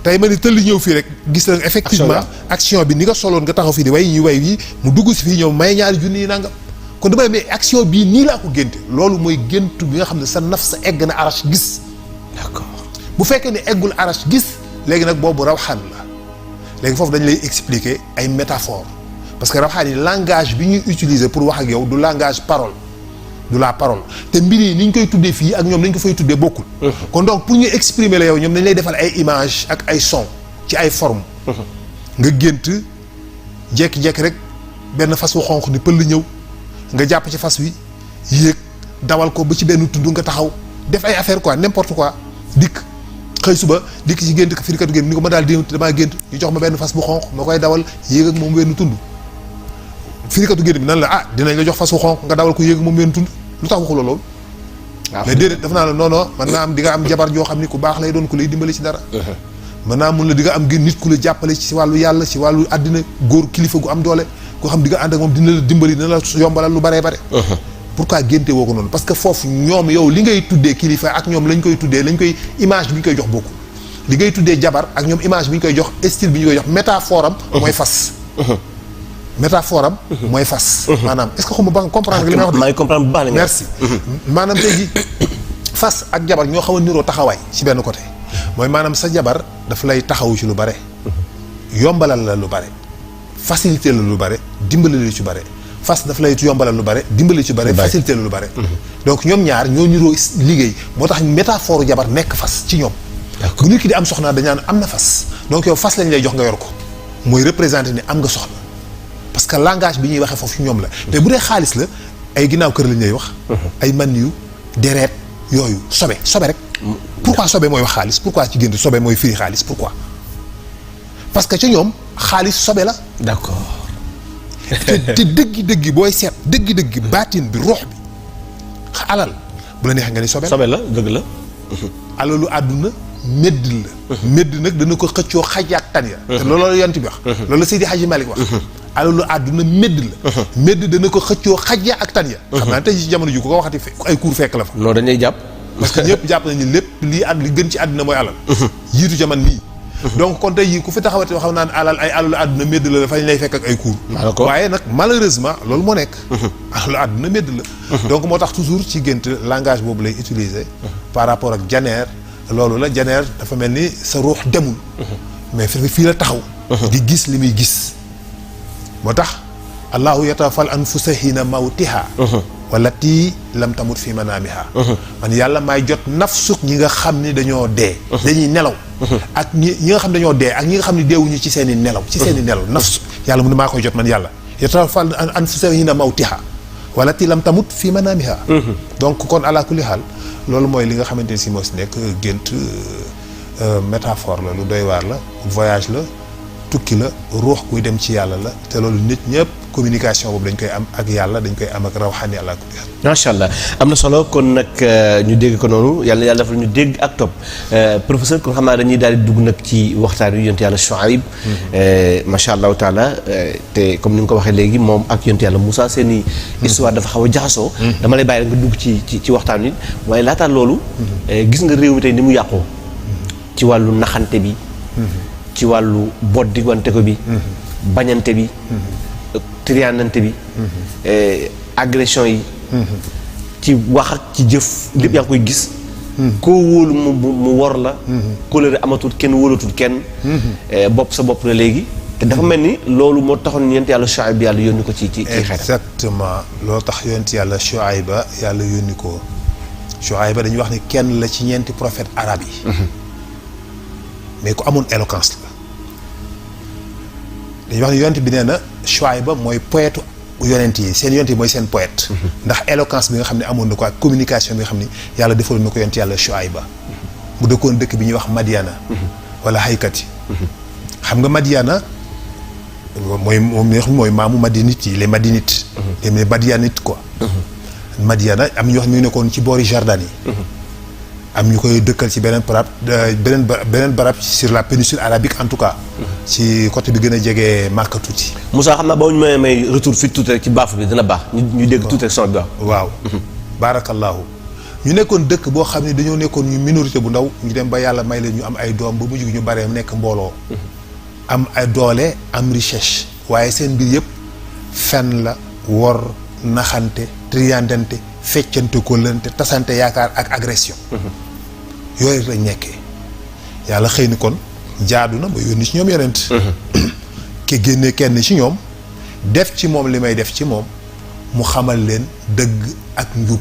tey ma ni tëlli ñëw fii rek gis la effectivement action bi ni nga soloon nga taxaw fii di way ñuy way wi mu dugg si fii ñëw may 2 junni yi nangam kon dama mais action bii nii laa ko génte loolu mooy gént bi nga xam ne sa naf sa egg na arash gis d'accord bu fekkee ne eggul arash gis léegi nag boobu rawxaan la léegi foofu dañu lay expliquer ay métaphores parce que rawxaan yi langage bi ñuy utiliser pour wax ak yow du langage parole du la parole te mbir yi ni ñu koy tuddee fii ak ñoom nañ ko fay tuddee bokkul. kon donc pour ñu exprimer la yow ñoom dañ lay defal ay images ak ay son ci ay formes. nga gént jékki-jékki rek benn fas wu xonq ni pël ñëw nga jàpp ci fas wi yéeg dawal ko ba ci benn tudd nga taxaw def ay affaire quoi n'importe quoi dikk. xëy suba dikk ci gént ko firikatu gént ni ko ma daal déwén damaa gént ñu jox ma benn fas bu xonq ma koy dawal yéeg ak moom benn tund firikatu gént bi nan la dinañ la jox fas bu xonq nga dawal ko yéeg ak moom benn tund lu tax waxu la loolu mais déedéet daf naa la non man naa am di nga am jabar joo xam ni ku baax lay doon ku lay dimbali ci dara mën naa mun la di nga am nit ku la jàppale ci wàllu yàlla ci wàllu àddina góor kilifa gu am doole koo xam di nga ànd ak moom dina la dimbali dina la yombalal lu baree bare pourquoi génte woo ko noonu parce que foofu ñoom yow li ngay tuddee kilifa ak ñoom lañ koy tuddee lañ koy image bi ñu koy jox bokkul li ngay tuddee jabar ak ñoom image bi ñu koy jox style bi ñu koy jox métaphore am mooy fas métaphore am mooy fas maanaam est-ce que xuma ba nga comprendre li may wax maa comprendre bu baax la merci maanaam tey jii fas ak jabar ñoo xaw a niroo taxawaay ci benn côté mooy maanaam sa jabar daf lay taxawu ci lu bare yombalal la lu bare facilité la lu bare dimbali la ci bare fas daf lay yombalal lu bare dimbali ci bare facilité la lu bare donc ñoom ñaar ñoo niroo liggéey moo tax métaphore jabar nekk fas ci ñoom bu nit ki di am soxna dañ naan am na fas donc yow fas lañ lay jox nga yor ko mooy représenté ni am nga soxna parce que langage bi ñuy waxee foofu ñoom la mais bu dee xaalis la ay ginnaaw kër lañ lay wax ay man yu deret yooyu sobe rek pourquoi sobe mooy wax xaalis pourquoi ci génn sobe mooy firi xaalis pourquoi parce que ca ñoom xaalis sobe la d'accord te dëggi booy seet dëggi baatin bi ruux bi alal bu la neexee nga ni sobe la dëgg la alalu àdduna médd la médd nag dana ko xëccoo xaj ak tan ya te loolu yant bi wax loolu la Seydi Hadji Malick wax alalu àdduna médd la médd dana ko xëccoo xaj ya ak tan ya xam naa tey ci jamono ji ku ko waxati ay cours fekk la fa non dañuy jàpp parce que ñëpp jàpp nañu lépp li gën ci àdduna mooy alal jiitu ca man mii donc kon tey jii ku fi taxawate xam naan ay alalu àdduna médd la dafa lay fekk ak ay cours waaye nag malheureusement loolu moo nekk alalu àdduna médd la donc moo tax toujours ci gént langage boobu lay utiliser par rapport ak janeer loolu la janeer dafa mel ni sa ruux demul mais fii la taxaw di gis li muy gis moo tax allahu yatawaffal anfusa hiina mawtiha wallati lam tamut fi manaamiha man yàlla maay jot nafsuk ñi nga xam ni dañoo dee dañuy nelaw ak ñi nga xam dañoo dee ak ñi nga xam ne deewuñu ci seen i nelaw nafsu yàlla mu ne maa koy jot man yàlla yatawaffal anfusa hiina mawtiha wallati lam tamut fi manaamiha donc kon ala kulli haal loolu mooy li nga xamante ne si moo si nekk gént métaphore la lu doy waar la voyage la tukki la ruux kuy dem ci yàlla la te loolu nit ñëpp communication boobu dañ koy am ak yàlla dañ koy am ak rawxaani àla kulli haal macha allah am na solo kon nag ñu dégg ko noonu yàlla yàlla defal ñu dégg ak topp professeur kon xam naa dañuy daal di dugg nag ci waxtaan wi yonent yàlla Shuayb macha allahu taala te comme ni nga ko waxee léegi moom ak yonent yàlla Moussa seeni histoire dafa xaw a jaxasoo dama lay bàyyi rek nga dugg ci waxtaan wi waaye laataa loolu gis nga réew mi tey ni mu yàqoo ci wàllu naxante bi ci wàllu boddiwante ko bi bañante bi trianante bi agression yi ci wax ak ci jëf lépp yaa ngi koy gis koo wóolu mu wor la. kóllëre amatul kenn wóolatul kenn. bopp sa bopp la léegi. te dafa mel ni loolu moo taxoon yonent yàlla Shuayb bi yàlla yónni ko ci xeetam. exactement loolu tax yonent yàlla Shuayb ba yàlla yónni ko. Shuayb ba dañuy wax ni kenn la ci ñeenti prophète arabe yi. mais ku amoon éloquence la. dañuy wax ni yonent bi nee na Shuayb ba mooy poète yonent yi seen yonent yi mooy seen poète. ndax éloquence bi nga xam ne amoon na ko ak communication bi nga xam ne yàlla defaloon na ko yonent yàlla Shuayb ba. mu dëkkoon dëkk bi ñuy wax Madiana. wala Haykati. xam nga Madiana mooy maamu Madinite yi les Madinites. les Madianites quoi. Madiana am ñoo xam ne nekkoon ci boori Jordanie yi. am ñu koy dëkkal ci beneen barab sur la péninsule arabique en tout cas. ci côté bi gën a jege Màkka tuuti. Moussa xam naa ba ñu may retour fii tuuti rek ci baaf bi dina baax ñu dégg tuuti rek son bi waaw. baarakallaahu ñu nekkoon dëkk boo xam ne dañoo nekkoon ñu minorité bu ndaw ñu dem ba yàlla may leen ñu am ay doom ba mujj gi ñu baree nekk mbooloo. am ay doole am richesse. waaye seen mbir yëpp fen la wor naxante triandante feccante ko lante tasante yaakaar ak agression. yooyu lañ nekkee yàlla xëy ni kon jaadu na ba yónni ci ñoom yonent. ki génne kenn ci ñoom def ci moom li may def ci moom mu xamal leen dëgg ak njub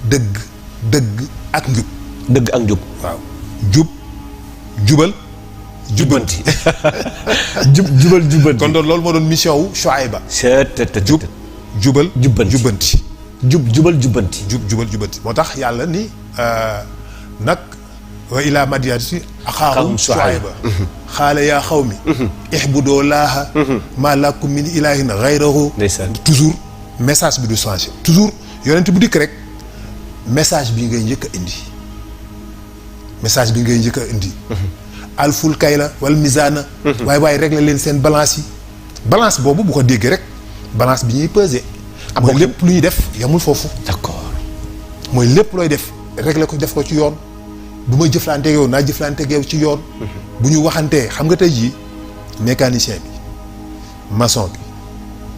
dëgg ak njub. dëgg ak njub. waaw jubal. jubbanti. jubal jubbanti. kon loolu moo doon mission wu Shuayb ba. jubal jubbanti. jubal jubbanti. jubal jubbanti moo tax yàlla ni nag wa ilaa madyana axaahum Shuayba xaala yaa xawmi ihbudoo laaha maa lakum min ilaahin gayrahu. toujours message bi du changé. toujours yonent bu dikk rek message bi ngay njëkk a indi. alful kay la wala misaana. waaye régler leen seen balance yi. balance boobu bu ko déggee rek balance bi ñuy peser. mooy lépp lu ñuy def yamul foofu. d'accord mooy lépp looy def régler ko def ko ci yoon. bu may jëflanteeg yow naa jëflanteeg yow ci yoon. bu ñu waxantee xam nga tey jii mécanicien bi maçon bi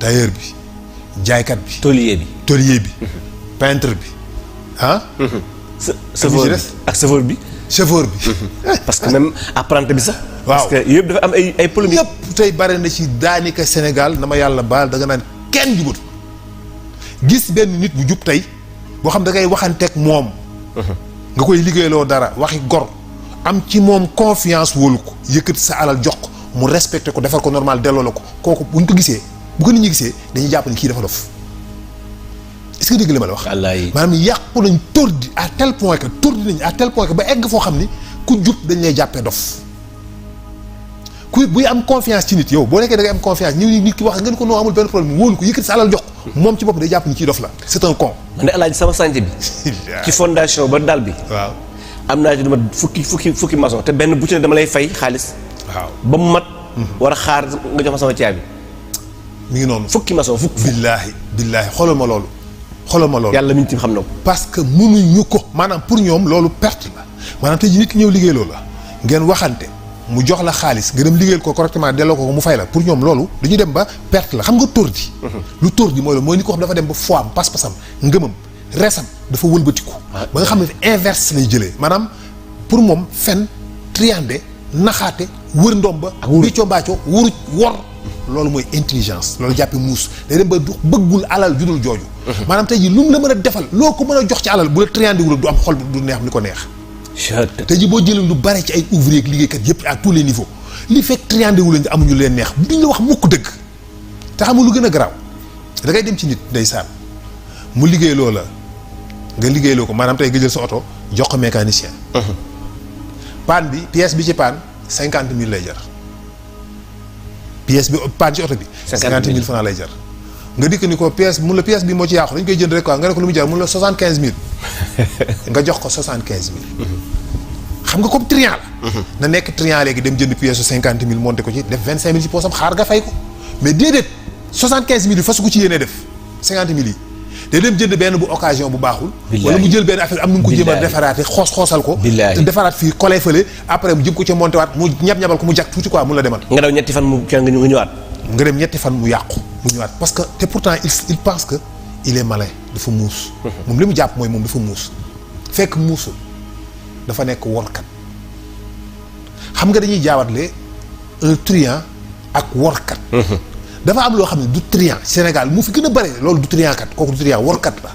tailleur bi jaaykat bi. tôlier bi. peintre bi ah. chauffeur bi. parce que même apprenti bi sax. waaw parce que yëpp dafa am ay polémique. yëpp tey bare na ci daanaka Sénégal na ma yàlla baal da nga naan kenn jubatu gis benn nit bu jub tey boo xam da ngay waxanteeg moom. nga koy liggéeyloo dara waxi gor am ci moom confiance wóolu ko yëkkati sa alal jox ko mu respecté ko defar ko normal delloo la ko kooku bu ñu ko gisee bu ko nit ñi gisee dañuy jàpp ni kii dafa dof est-ce que dégg li ma la wax. maanaam yàqu nañ tordi à tel point que ba egg foo xam ni ku jub dañ lay jàppee dof ku buy am confiance ci nit yow boo nekkee da ngay am confiance ñëw nit ki wax nga ne ko noo amul benn problème wóolu ko yëkkati sa alal jox ko moom ci bopp day jàpp ni kii dof la c'est un con. man de alaaji sama sànc bi. ci fondation ba dal bi. waaw am naa ci dama fukki maçon te benn bu ci ne dama lay fay xaalis. waaw ba mu mat. war a xaar nga jox ma sama caabi. mi ngi noonu fukki maçon fukk. billaahi xoolal ma loolu. yàlla mi ngi xam na ko. parce que mënuñu ko maanaam pour ñoom loolu perte la maanaam tey jii nit ki ñëw liggéey loolu la ngeen waxante mu jox la xaalis nga dem liggéeyal ko correctement delloo ko mu fay la pour ñoom loolu dañu dem ba perte la xam nga tordi. lu tordi mooy la mooy nit ko xam dafa dem ba foi am pas-pasam ngëmam resam dafa wëlbatiku. ba nga xam ne inverse lay jëlee maanaam pour moom fen triandé naxaate wër ndomba. ak wicco mbaaco wuruj wor. loolu mooy intelligence loolu jàppee muus day dem ba du bëggul alal judul jooju. maanaam tey jii lu mu la mën a defal loo ko mën a jox ci alal bu la triandé wul du am xol du neex ni ko neex. tey jii boo jëlee lu bare ci ay ouvrier ak liggéeykat yëpp à tous les niveaux li fekk triandé wu leen di amuñu leen neex duñ la wax mukk dëgg te xam nga lu gën a garaaw da ngay dem ci nit ndeysaan mu liggéey loo la nga liggéey loo ko maanaam tey nga jël sa oto jox ko mécanicien. panne bi pièce bi ci panne 50 000 lay jar pièce bi panne ci oto bi. 50 000 francs lay jar. nga dikk ni ko pièce mun la pièce bi moo ci yàqu dañ koy jënd rek quoi nga ne ko lu mu jar mun la 75 000 nga jox ko 75 000. xam nga comme triant la. na nekk triant léegi dem jënd pièce su 50 000 monté ko ci def 25 000 ci poosam xaar nga fay ko mais déedéet 75 000 yi fasu ko ci yéene def 50 000 yi day dem jënd benn bu occasion bu baaxul. wala mu jël benn affaire am nu mu ko jéem a defaraate xoosal ko. te defaraat fii collé fële après mu jëm ko ca monté waat mu ñabal ko mu jag tuuti quoi mun la demal. nga daw ñetti fan mu nga ñëwaat. nga dem ñetti fan mu yàqu mu ñëwaat parce que te pourtant il pense que il est malin dafa muus. moom li mu jàpp mooy moom dafa muus fekk muusul dafa nekk workat xam nga dañuy jaawatle un truand ak workat dafa am loo xam ne du truand Sénégal mu fi gën a bare loolu du truand kat kooku du truand workat la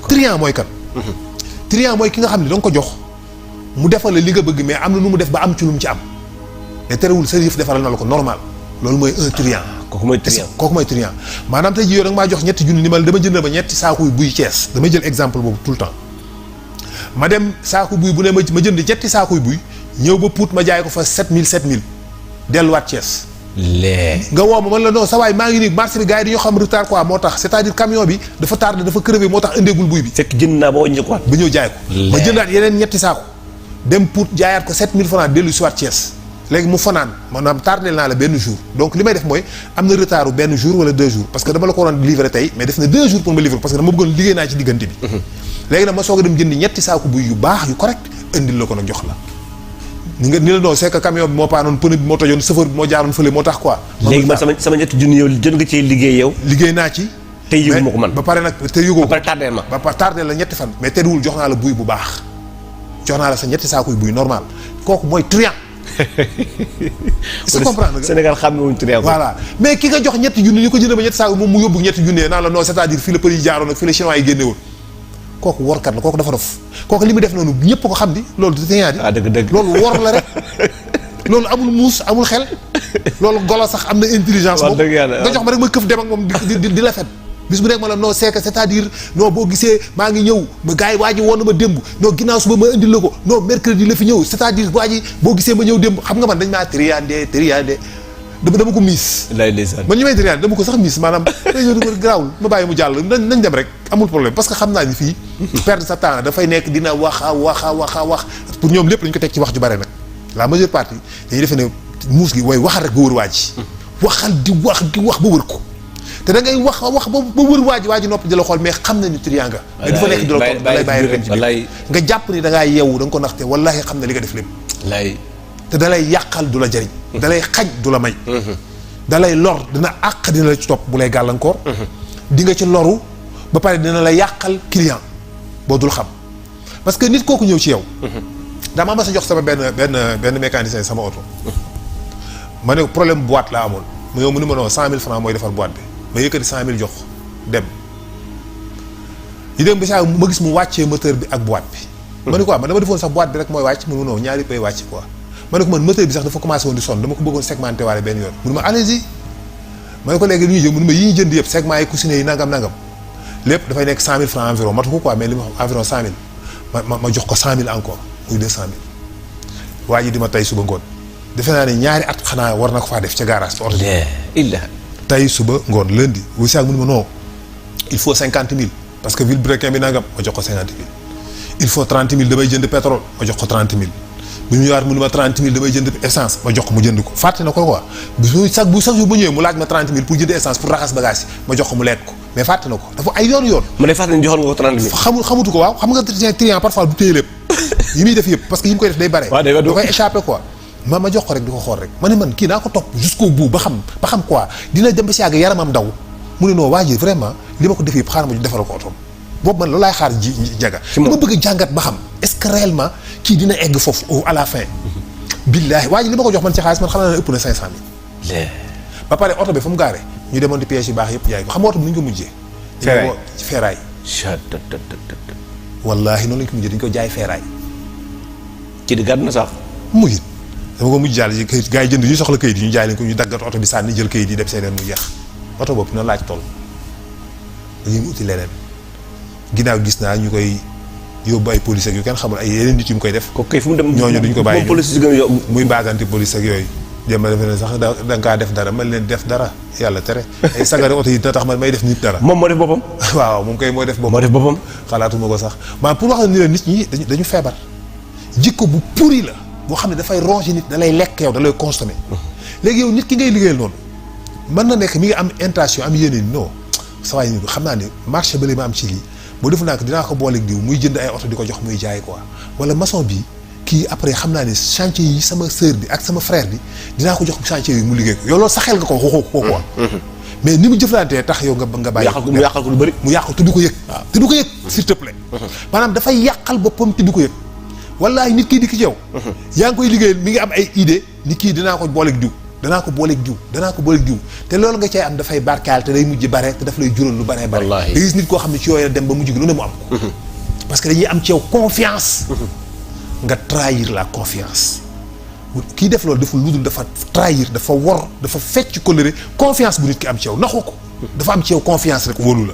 truand mooy kan truand mooy ki nga xam ne da nga ko jox mu defal la li nga bëgg mais am na nu mu def ba am ci lu mu ci am mais terewul sa yëf defaral na la ko normal loolu mooy un truand kooku mooy truand kooku mooy truand maanaam tey jii yow da nga maa jox ñetti junni ni ma dama jënd ba ñetti saakuy buy Cees damay jël exemple boobu tout le temps ma dem saaku buy bu ne ma jënd ñetti saakuy buy ñëw ba Pout ma jaay ko fa 7000 delluwaat Thiès. nga woo ma man la non sa waay maa ngi nii marché bi gars yi dañoo xam retard quoi moo tax c'est-à-dire camion bi dafa tardé dafa crevé moo tax indeegul buy bi. fekk jënd naa ba wàññi ko ba ñëw jaay ko. ma jëndaat yeneen ñetti saako dem Pout jaayaat ko 7000 francs dellu si waat Thiès léegi mu fanaan maanaam tardé naa la benn jour donc li may def mooy am na retard u benn jour wala 2 jours parce que dama la ko waroon livrer tey mais def na 2 jours pour ma livrer parce que dama bëggoon liggéey naa ci diggante bi. léegi nag ma soog a dem jëndi ñetti saako buy yu baax yu correct indil la ko nag jox la ni la non c'est que camion bi moo paanoon pneu bi moo tojoon chauffeur bi moo jaaroon fële moo tax quoi. léegi man sama ñetti junni yow jot nga cee liggéey yow. liggéey naa ci. te yëgu ma ko man ba pare nag te yëgoo ko. ba pare tardé ma. ba pare tardé la ñetti fan. mais terewul jox naa la buy bu baax jox naa la sa ñetti saakuy buy normal kooku mooy truand. est-ce que comprendre nga Sénégal xam nga wuñ truand. voilà mais ki nga jox ñetti junni ñu ko jënd ba ñetti saakuy moom mu yóbbu ñetti junni naan la non c'est-à-dire fii la pël yi jaaroon ak fii la chinois yi génne woon kooku workat la kooku dafa dof kooku li mu def noonu ñëpp ko xam di loolu du truand di. ah dëgg loolu wor la rek. loolu amul muus amul xel loolu golo sax am na intelligence moom nga jox ma rek ma këf dem ak moom di la fet bis bu nekk ma la non c'est que c'est-à-dire non boo gisee maa ngi ñëw ma gars yi waa ji woon na ma démb non ginnaaw suba ma indil la ko non mercredi la fi ñëw c'est-à-dire waa ji boo gisee ma ñëw démb xam nga man dañ maa triandé dama ko miis man ñu may triandé dama ko sax miis maanaam dañoo garaawul ma bàyyi mu jàll nañ dem rek amul problème parce que xam naa ni fii perdre sa temps dafay nekk dina wax pour ñoom lépp dañ ko teg ci wax ju bare nag la majeure partie dañuy defe ne muus gi way waxal rek ba wër waa ji waxal di wax ba wër ko te da ngay wax ba wër waa ji noppi di la xool mais xam na ni triant nga mais dafa nekk di la toog da lay bàyyi rek ci biir nga jàpp ni da ngaa yeewu da nga ko naxte wallahi xam na li nga def lépp te da lay yàqal du la jariñ da lay xañ du la may da lay lor dina àq dina la ci topp bu lay gàllankoor di nga ci loru ba pare dina la yàqal client boo dul xam parce que nit kooku ñëw ci yow dama ma sa jox sama benn mécanicien sama oto ma ne problème boîte laa amoon mu yow mu ni ma non 100000 francs mooy defar boîte bi ma yëkkati 100000 jox dem ñu dem ba saa ma gis mu wàccee moteur bi ak boîte bi ma ne quoi man dama defoon sax boîte bi rek mooy wàcc mu ne non ñaari pay wàcc quoi ma ne ko man moteur bi sax dafa commencé woon di sonn dama ko bëggoon segmenté waale benn yoon mu ne ma allez-y ma ne ko léegi lu ñuy jëm mu ne ma yi ñu jënd yëpp segment yi coussinet yi nangam lépp dafay nekk 100000 francs environ matu ko quoi mais li ma xam environ 100000 ma jox ko 100000 encore muy 200000 waa ji di ma tey suba ngoon defe naa ne ñaari at xanaa war na ko faa def ca garage ba ordinaire tey suba ngoon lundi wu saag mu ne ma non il faut 50000 parce que vilebrequin bi nangam ma jox ko 50000 il faut 30000 damay jënd pétrole ma jox ko 30000 bu ñu ñëwaat mu ne ma 30000 damay jënd essence ma jox ko mu jënd ko fàtte na ko quoi bu chaque jour bu ñëwee mu laaj ma 30000 pour jënd essence pour raxas bagage yi ma jox ko mu leet ko mais fàtte na ko dafa ay yoon mu ne fàtte ne joxoon nga ko 30000 xamutu ko waaw xam nga triant parfois du téye lépp yi muy def yëpp parce que yi mu koy def day bare da koy échappé quoi ma jox ko rek di ko xool rek ma ne man kii naa ko topp jusqu'au bout ba xam quoi dina dem ba si yàgg yaramam daw mu ne non waa ji vraiment li ma ko def yëpp xaaral ma defal ko otom boobu man loolu laay xaar jaga dama bëgg a jàngat ba xam est-ce que réellement kii dina egg foofu à la fin billaahi waa ji li ma ko jox man ci xaalis man xam naa ne ëpp na 500000 ba pare oto bi fa mu gaare ñu demoon di pièces yu baax yëpp jaay ko xam nga oto bi nu ñu ko mujjee feeraay wallaahi noonu lañ ko mujjee dañu ko jaay feeraay ci di gàdd na sax mujj dama ko mujj jàll ci këyit gars yi jënd ñu soxla këyit yi ñu jaay leen ko ñu daggat oto bi sànni jël këyit yi dem seen yoon mu jeex oto boobu na laaj toll dañuy uti leneen ginnaaw gis naa ñu koy yóbbu ay police ak yu kenn xamul ay yeneen nit yu mu koy def ko kay fu mu dem ñooñu duñ ko bàyyi police gën a yóbbu muy mbaagante police ak yooyu jéem a defe ne sax da nga kaa def dara man leen def dara yàlla tere ay sagare oto yi dina tax man may def nit dara moom moo def boppam waaw moom kay moo def boppam xalaatuma ko sax maanaam pour wax la ni la nit ñi dañu feebar jikko bu pourri la boo xam ne dafay ronger nit da lay lekk yow da lay consommer léegi yow nit ki ngay liggéeyal noonu mën na nekk mi ngi am intention am yéene non sa waay xam naa ne marché ba li ma am ci lii boo defu naa ko dinaa ko booleeg diw muy jënd ay oto di ko jox muy jaay quoi wala maçon bi kii après xam naa ne chantier yi sama sœur bi ak sama frère bi dinaa ko jox chantier yi mu liggéey ko yow loolu sa xel nga ko waxoo ko quoi mais ni mu jëflantee tax yow nga bàyyi mu yàqal ko lu bëri mu yàqal te du ko yëg te du ko yëg s'il te plaît maanaam dafay yàqal boppam te du ko yëg wallaahi nit kii di ki ci yow. yaa ngi koy liggéeyal mi ngi am ay idée nit kii dinaa ko booleeg diw danaa ko booleeg diw te loolu nga cay am dafay barkaal te day mujj bare te daf lay jural lu bare bare. wallaahi da gis nit koo xam ne ci yooyu la dem ba mujj gi lu ne mu am ko. parce que dañuy am ci yow confiance. nga trahir la confiance. kii def loolu deful lu dul dafa trahir dafa wor dafa fecc colère confiance bu nit ki am ci yow naxu ko. dafa am ci yow confiance rek wóolu la.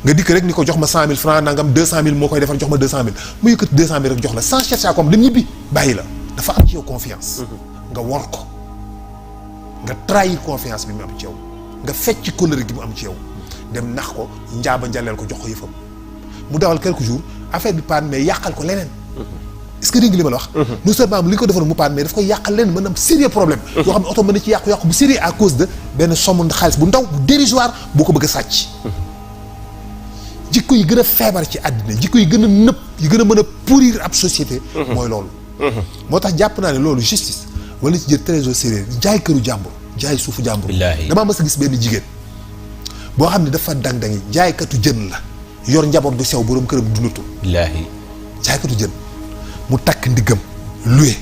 nga dikk rek ni ko jox ma 100 000 francs nangam 200 000 moo koy defal jox ma 200 000 mu yëkkati 200 000 rek jox la sans chercher à comprendre dem ñibbi bàyyi la dafa am ci yow confiance. nga wor ko nga trahir confiance bi mu am ci yow nga fecc colère gi mu am ci yow dem nax ko njaaba njaleel ko jox ko yëfam mu dawal quelques jours affaire bi panne mais yàqal ko leneen. est-ce que dégg nga li ma la wax. non seulement li ko defaroon mu panne mais daf koy yàqal leneen mën na am sérieux problème. yoo xam ne oto mën na ci yàqu bu sérieux à cause de benn somme xaalis bu ndaw bu dérisoire boo ko bëgg a sàcc. jikko yi gën a feebar ci àddina jikko yi gën a nëpp yi gën a mën a pourrir ab société. mooy loolu. moo tax jàpp naa ne loolu justice wala ci jël très au sérieux jaay këru jàmbur jaay suufu jàmbur. damaa mës a gis benn jigéen boo xam ne dafa dang-dangi jaaykatu jën la yor njaboot gu sew borom këram dundatu. jaaykatu jën mu takk ndiggam luwe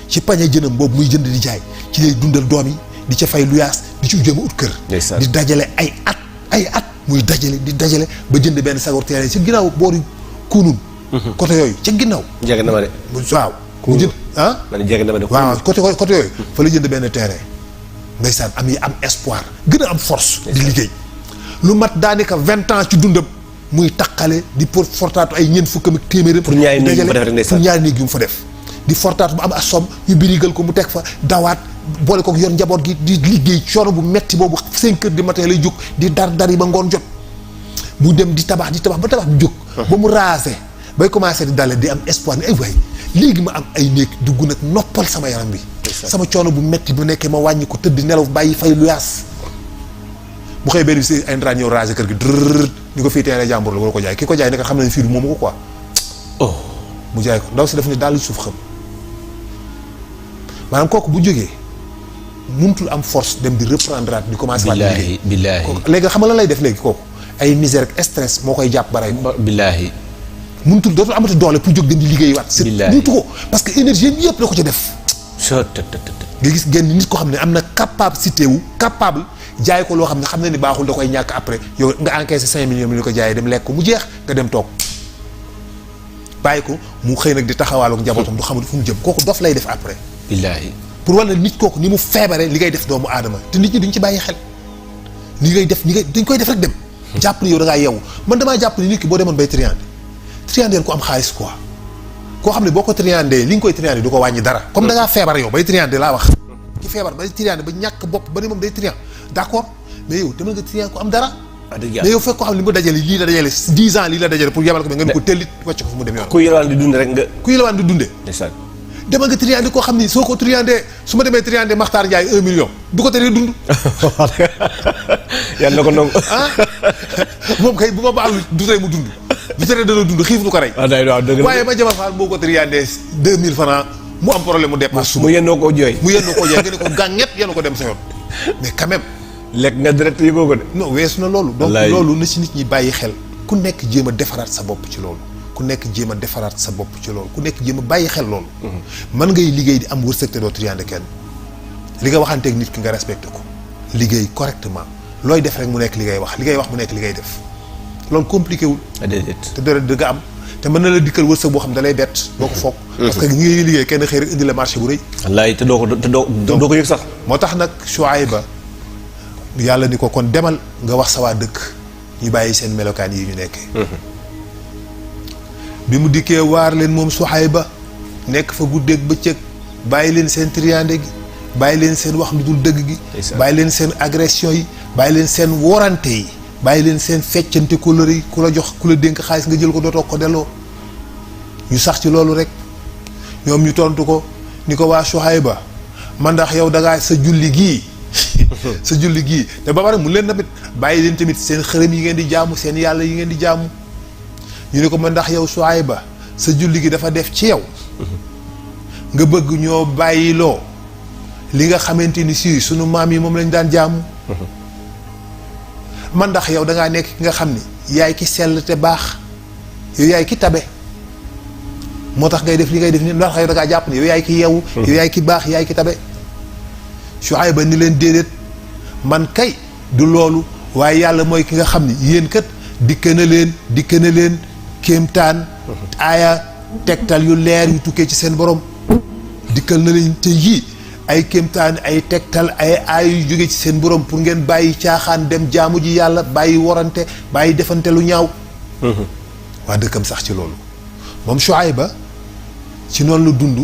ci pañe jënam boobu muy jënd di jaay ci lay dundal doom yi di ca fay luyaas di ci jéem a ut kër. di dajale ay at muy dajale ba jënd benn sagar teere ci ginnaaw boori kunun. côté yooyu ca ginnaaw. jege na ma de. waaw mu jënd man jege na ma de. waaw côté yooyu. fa la jënd benn terrain. ndeysaan am espoir gën a am force. di liggéey lu mat daanaka 20 ans ci dundam. muy taqale di fortaatu ay ñeent fukkam ak téeméeram. pour ñaari néeg yu mu fa def. di fortaatu bu am asom ñu birigal ko mu teg fa dawaat boole ko yor njaboot gi di liggéey coono bu metti boobu 5 heures du matin lay jóg di dar yi ba ngoon jot. mu dem di tabax ba tabax bi jóg. ba mu raser bay commencé di dale di am espoir ni ay waay léegi ma am ay néeg dugg nag noppal sama yaram bi. sama coono bu metti bu nekkee ma wàññi ko tëdd nelaw bàyyi fay luyaas. bu xëy benn bi si ay ndraan ñëw raser kër gi drrr ñu ko fii teere jàmbur la wala ko jaay ki ko jaay nekk xam na ne fii du moomu ko quoi. mu jaay ko ndaw si daf ne daal suuf xam maanaam kooku bu jógee mënutul am force dem di reprendre at di commencer waat liggéey. billaahi kooku léegi xam nga lan lay def léegi kooku ay misère ak stress moo koy jàpp baray ko. billaahi mënutul dootul amati doole pour jóg dem di liggéey waat. billaahi mënutu ko parce que énergie bi yëpp la ko ci def. nga gis genn nit ko xam ne am na capable jaay ko loo xam ne ni baaxul da koy ñàkk après yow nga encaissé 5 millions mi ni ko jaayee dem lekk ko mu jeex nga dem toog bàyyi ko mu xëy nag di taxawaaloo ak njabootam du xamul fu mu jëm kooku dof lay def après. billaahi pour wala nit kooku ni mu feebaree li ngay def doomu aadama te nit ñi duñ ci bàyyi xel ni ngay def dañ koy def rek dem. jàpp ni yow da ngaa yeewu man damaa jàpp ni nit ki boo demoon bay triandé ko am xaalis quoi koo xam ne boo ko triandé li nga koy triandé du ko wàññi dara. comme da ngaa feebar yow bay triandé laa wax. ki feebar bay triandé ba ñàkk bopp ba ni moom day triandé d'accord mais yow demal nga triandé ko am dara. mais yow fekk koo xam ne li mu dajale lii la dajale 10 ans lii la dajale pour yabal ko mais nga ne ko tellit wàcc ko fu mu dem yoon. ku yelwaan di dund rek nga. ku yelwaan di dundee. ndeysaan. demal nga triandé koo xam ni soo ko triandé su ma demee triandé Makhtar Ndiaye 1 million du ko teree dund. yàlla na ko nangu. moom kay bu ma baalul du tey mu dund. du tere dana dund xiif du ko rey. waaye ma jabar faal boo ko triandé 2000 francs mu am problème mu dépasse suba. mu yennoo koo jooy. nga ne ko gànget yenn ko dem sa yoon mais quand même. lekk nga direct yëgoo ko de. non weesu na loolu. donc loolu na si nit ñi bàyyi xel. ku nekk jéem a defaraat sa bopp ci loolu. ku nekk jéem a defaraat sa bopp ci loolu ku nekk jéem a bàyyi xel loolu. mën ngay liggéey di am wërsëg te doo triandé kenn. li nga waxanteeg nit ki nga respecté ko. liggéey correctement looy def rek mu nekk li ngay wax mu nekk li ngay def loolu compliqué wul. déedéet te dara dëgg am te mën na la dikkal wërsëg boo xam da lay bett. doo ko foog. parce que ñi ngay liggéey kenn xëy rek indi la marché bu rëy. wallaay te doo ko yëg sax. moo tax nag Shuayba yàlla ni ko kon demal nga wax sa waa dëkk ñu bàyyi seen melokaan yi ñu nekkee. bi mu dikkee waar leen moom Shuayba nekk fa guddeeg bëccëg bàyyi leen seen triandé gi bàyyi leen seen wax lu dul dëgg gi. bàyyi leen seen agression yi bàyyi leen seen worante yi. bàyyi leen seen feccante couleur yi ku la jox ku la dénk xaalis nga jël ko dootoo ko delloo ñu sax ci loolu rek ñoom ñu tontu ko ni ko waa Shuayba man ndax yow da ngaa sa julli gii te ba pare mu leen tamit bàyyi leen tamit seen xërëm yi ngeen di jaamu seen yàlla yi ngeen di jaamu ñu ne ko man ndax yow Shuayba sa julli gi dafa def ci yow nga bëgg ñoo bàyyiloo li nga xamante ni si sunu maam yi moom lañ daan jaamu. man ndax yow da ngaa nekk ki nga xam ni yaay ki sell te baax yow yaay ki tabe moo tax ngay def li ngay def ni ndax da ngaa jàpp ne yow yaay ki yeewu yow yaay ki baax yaay ki tabe Shuayba ni leen déedéet man kay du loolu waaye yàlla mooy ki nga xam ni yéen kat dikke na leen kéemtaan aaya tegtal yu leer yu tukkee ci seen borom dikkal na leen te yii ay kéemtaan ay tegtal ay aaya yu jógee ci seen borom pour ngeen bàyyi caaxaan dem jaamu ji yàlla bàyyi warante bàyyi defante lu ñaaw waa dëkkam sax ci loolu moom Shuayba ci noonu la dund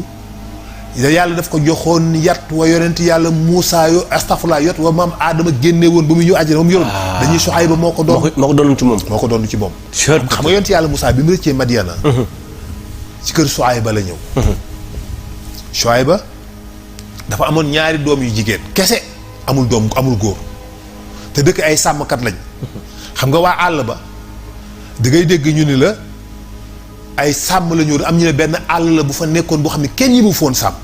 yàlla daf ko joxoon yat wa yonent yàlla Muusaa yo astafurlaa yot wa maam Aadama génne woon ba mu ñëw àjjana moom yoroon dañuy Shuayba moo ko doon ci moom xam nga yonent yàlla Muusaa bi mu rëccee Madiana ci kër Shuayba la ñëw Shuayba dafa amoon ñaari doom yu jigéen kese amul góor te dëkk ay sàmmkat lañ xam nga waa àll ba da ngay dégg ñu ni la ay sàmm la ñu am ñu ne benn àll la bu fa nekkoon boo xam ne kenn ñi bu foon sàmm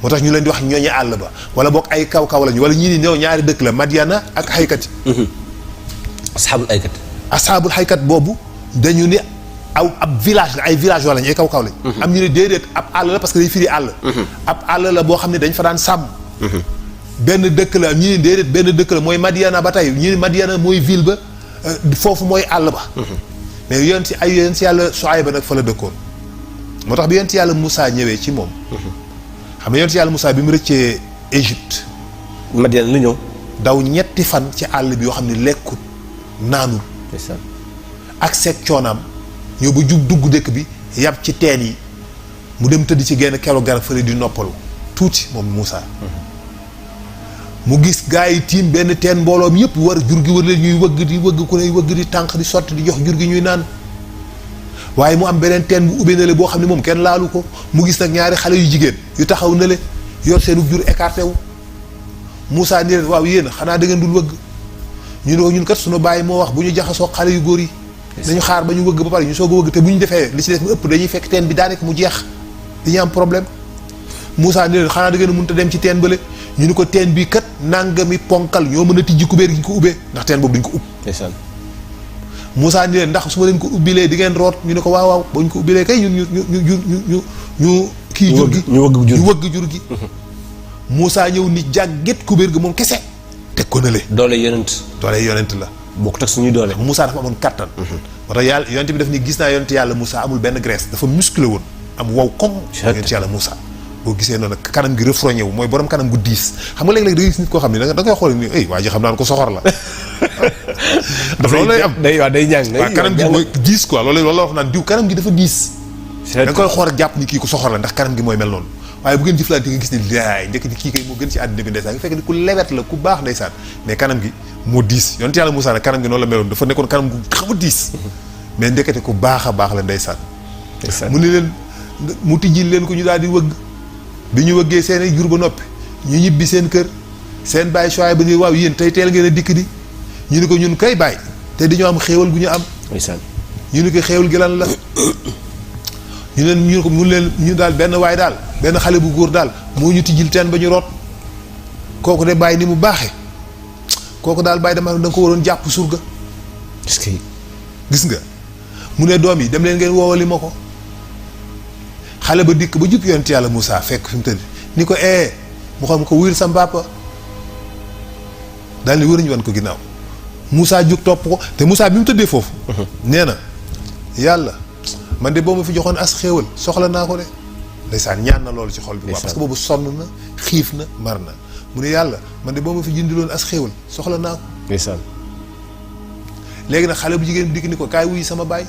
moo tax ñu leen di wax ñooñu àll ba wala boog ay kaw lañu wala ñii ni ñëw ñaari dëkk la Madiana ak xaykat yi asxaabul xaykat boobu dañu ni ab village la ay village wala ñu ay kaw lañ am ñu ne déedéet ab àll la parce que day firi àll ab àll la boo xam ne dañ fa daan sàmm benn dëkk la ñi ne déedéet benn dëkk la mooy Madiana ba tey ñi ne Madiana mooy ville ba foofu mooy àll ba mais yonent si yàlla Shuayba nag fa la dëkkoon moo tax bi yonent yàlla Moussa ñëwee ci moom xam nga yonent yàlla Moussa bi mu rëccee Égypte Madiana la ñëw daw ñetti fan ci àll bi yoo xam ne lekkut naanul ak seeg coonaam ñëw ba jub dugg dëkk bi yàpp ci teen yi mu dem tëdd ci genn kero garab fële di noppalu tuuti moom Moussa mu gis gaa yi tiim benn teen mbooloom yëpp war jur gi war leen ñuy wëgg ku ne wëgg di tànq di sotti di jox jur gi ñuy naan waaye mu am beneen teen bu ubbee na le boo xam ne moom kenn laalu ko mu gis nag ñaari xale yu jigéen yu taxaw na le yor seenu jur écarté wu Moussa ni leen waaw yéen xanaa da ngeen dul wëgg ñu ne ko ñun kat suñu bàyyi moo wax bu ñu jaxasoo xale yu góor yi dañu xaar ba ñu wëgg ba pare ñu soog a wëgg te bu ñu defee li ci des mu ëpp dañuy fekk teen bi daanaka mu jeex dañuy am problème Moussa ni leen xanaa da ngeen a mënut a dem ci teen bële ñu ni ko teen bii kat nangami ponkal ñoo mën a tijji kubéer gi ñu ko ubbee ndax teen boobu duñ ko ubb Moussa ni leen ndax su ma leen ko ubbilee di ngeen root ñu ne ko waaw ba ñu ko ubbilee kay ñun ñu kii jur gi ñu wëgg jur gi Moussa ñëw ni jàgget kubéer gi moom kese teg ko na le doole yonent la bokk tax suñuy doole Moussa dafa amoon kattan moo tax yàlla yonent bi daf ni gis naa yonent yàlla Moussa amul benn graisse dafa musclé woon am wow koŋ yonent yàlla Moussa boo gisee noonu kanam gi refroñé wu mooy borom kanam gu diis xam nga léeg-léeg da ngay gis nit koo xam ne da koy xool ni ay waa ji xam naa ko soxor la dafa loolu lay am day ñàng waaw kanam gi mooy diis quoi loolu la wax naan diw kanam gi dafa diis da nga koy xool ak jàpp ni kii ko soxor la ndax kanam gi mooy mel noonu waaye bu ngeen jëflante nga gis ni laay ndekk ni kii kay moo gën ci àddina bi ndeysaan nga fekk ni ku lewet la ku baax ndeysaan mais kanam gi moo diis yonent yàlla Moussa nag kanam gi noonu la meloon dafa nekkoon kanam gu xaw a diis mais ndekete ku baax a baax la ndeysaan mu ne leen mu tijjil leen ko ñu daal di wëgg bi ñu wëggee seen jur ba noppi ñu ñibbi seen kër seen bàyyi Shuayba ba ni waaw yéen tey teel ngeen a dikk di ñu ni ko ñun kay bàyyi te dañoo am xéewal gu ñu am ñu ni ko xéewal gi lan la ñu leen ñu ko mun leen ñu daal benn waay daal benn xale bu góor daal moo ñu tijjil teen ba ñu root kooku de bàyyi ni mu baaxee kooku daal bàyyi dama da nga ko waroon jàpp surga est-ce que gis nga mu ne doom yi dem leen ngeen woowali ma ko xale ba dikk ba jub yonent yàlla Moussa fekk fi mu tëdd ni ko mu xam ko wuyul sa papa daal ni wëruñu wan ko ginnaaw Moussa jug topp ko te Moussa bi mu tëddee foofu nee na yàlla man de boo ma fi joxoon as xéewal soxla naa ko de ndeysaan ñaan na loolu ci xol bi quoi parce que boobu sonn na xiif na mar na mu ne yàlla man de boo ma fi jundiloon as xéewal soxla naa ko ndeysaan léegi nag xale bu jigéen bi dikk ni ko kaay wuyu sama baay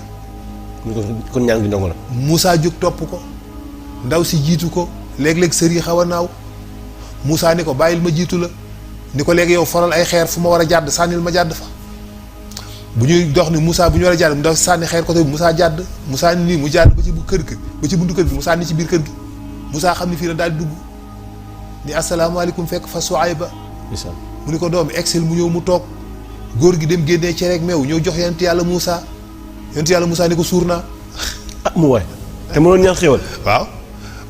kon ñaan gi ndongo la Moussa jóg topp ko ndaw si jiitu ko léeg-léeg sër yi xaw a naaw Moussa ni ko bàyyil ma jiitu la ni ko léegi yow foral ay xeer fu ma war a jàdd sànnil ma jàdd fa bu ñuy dox ni Moussa bu ñu war a jàdd mu daw sànni xeer côté bi Moussa jàdd Moussa ni nii mu jàdd ba ci bu kër gi ba ci buntu kër gi Moussa ni ci biir kër gi Moussa xam ni fii la daal di dugg ni asalaamaaleykum fekk fa Shuayba mu ni ko doom excel mu ñëw mu toog góor gi dem génnee cere ak meew ñëw jox yonent yàlla Moussa ni ko suur naa mu waay te mënoon ñaan xéewal waaw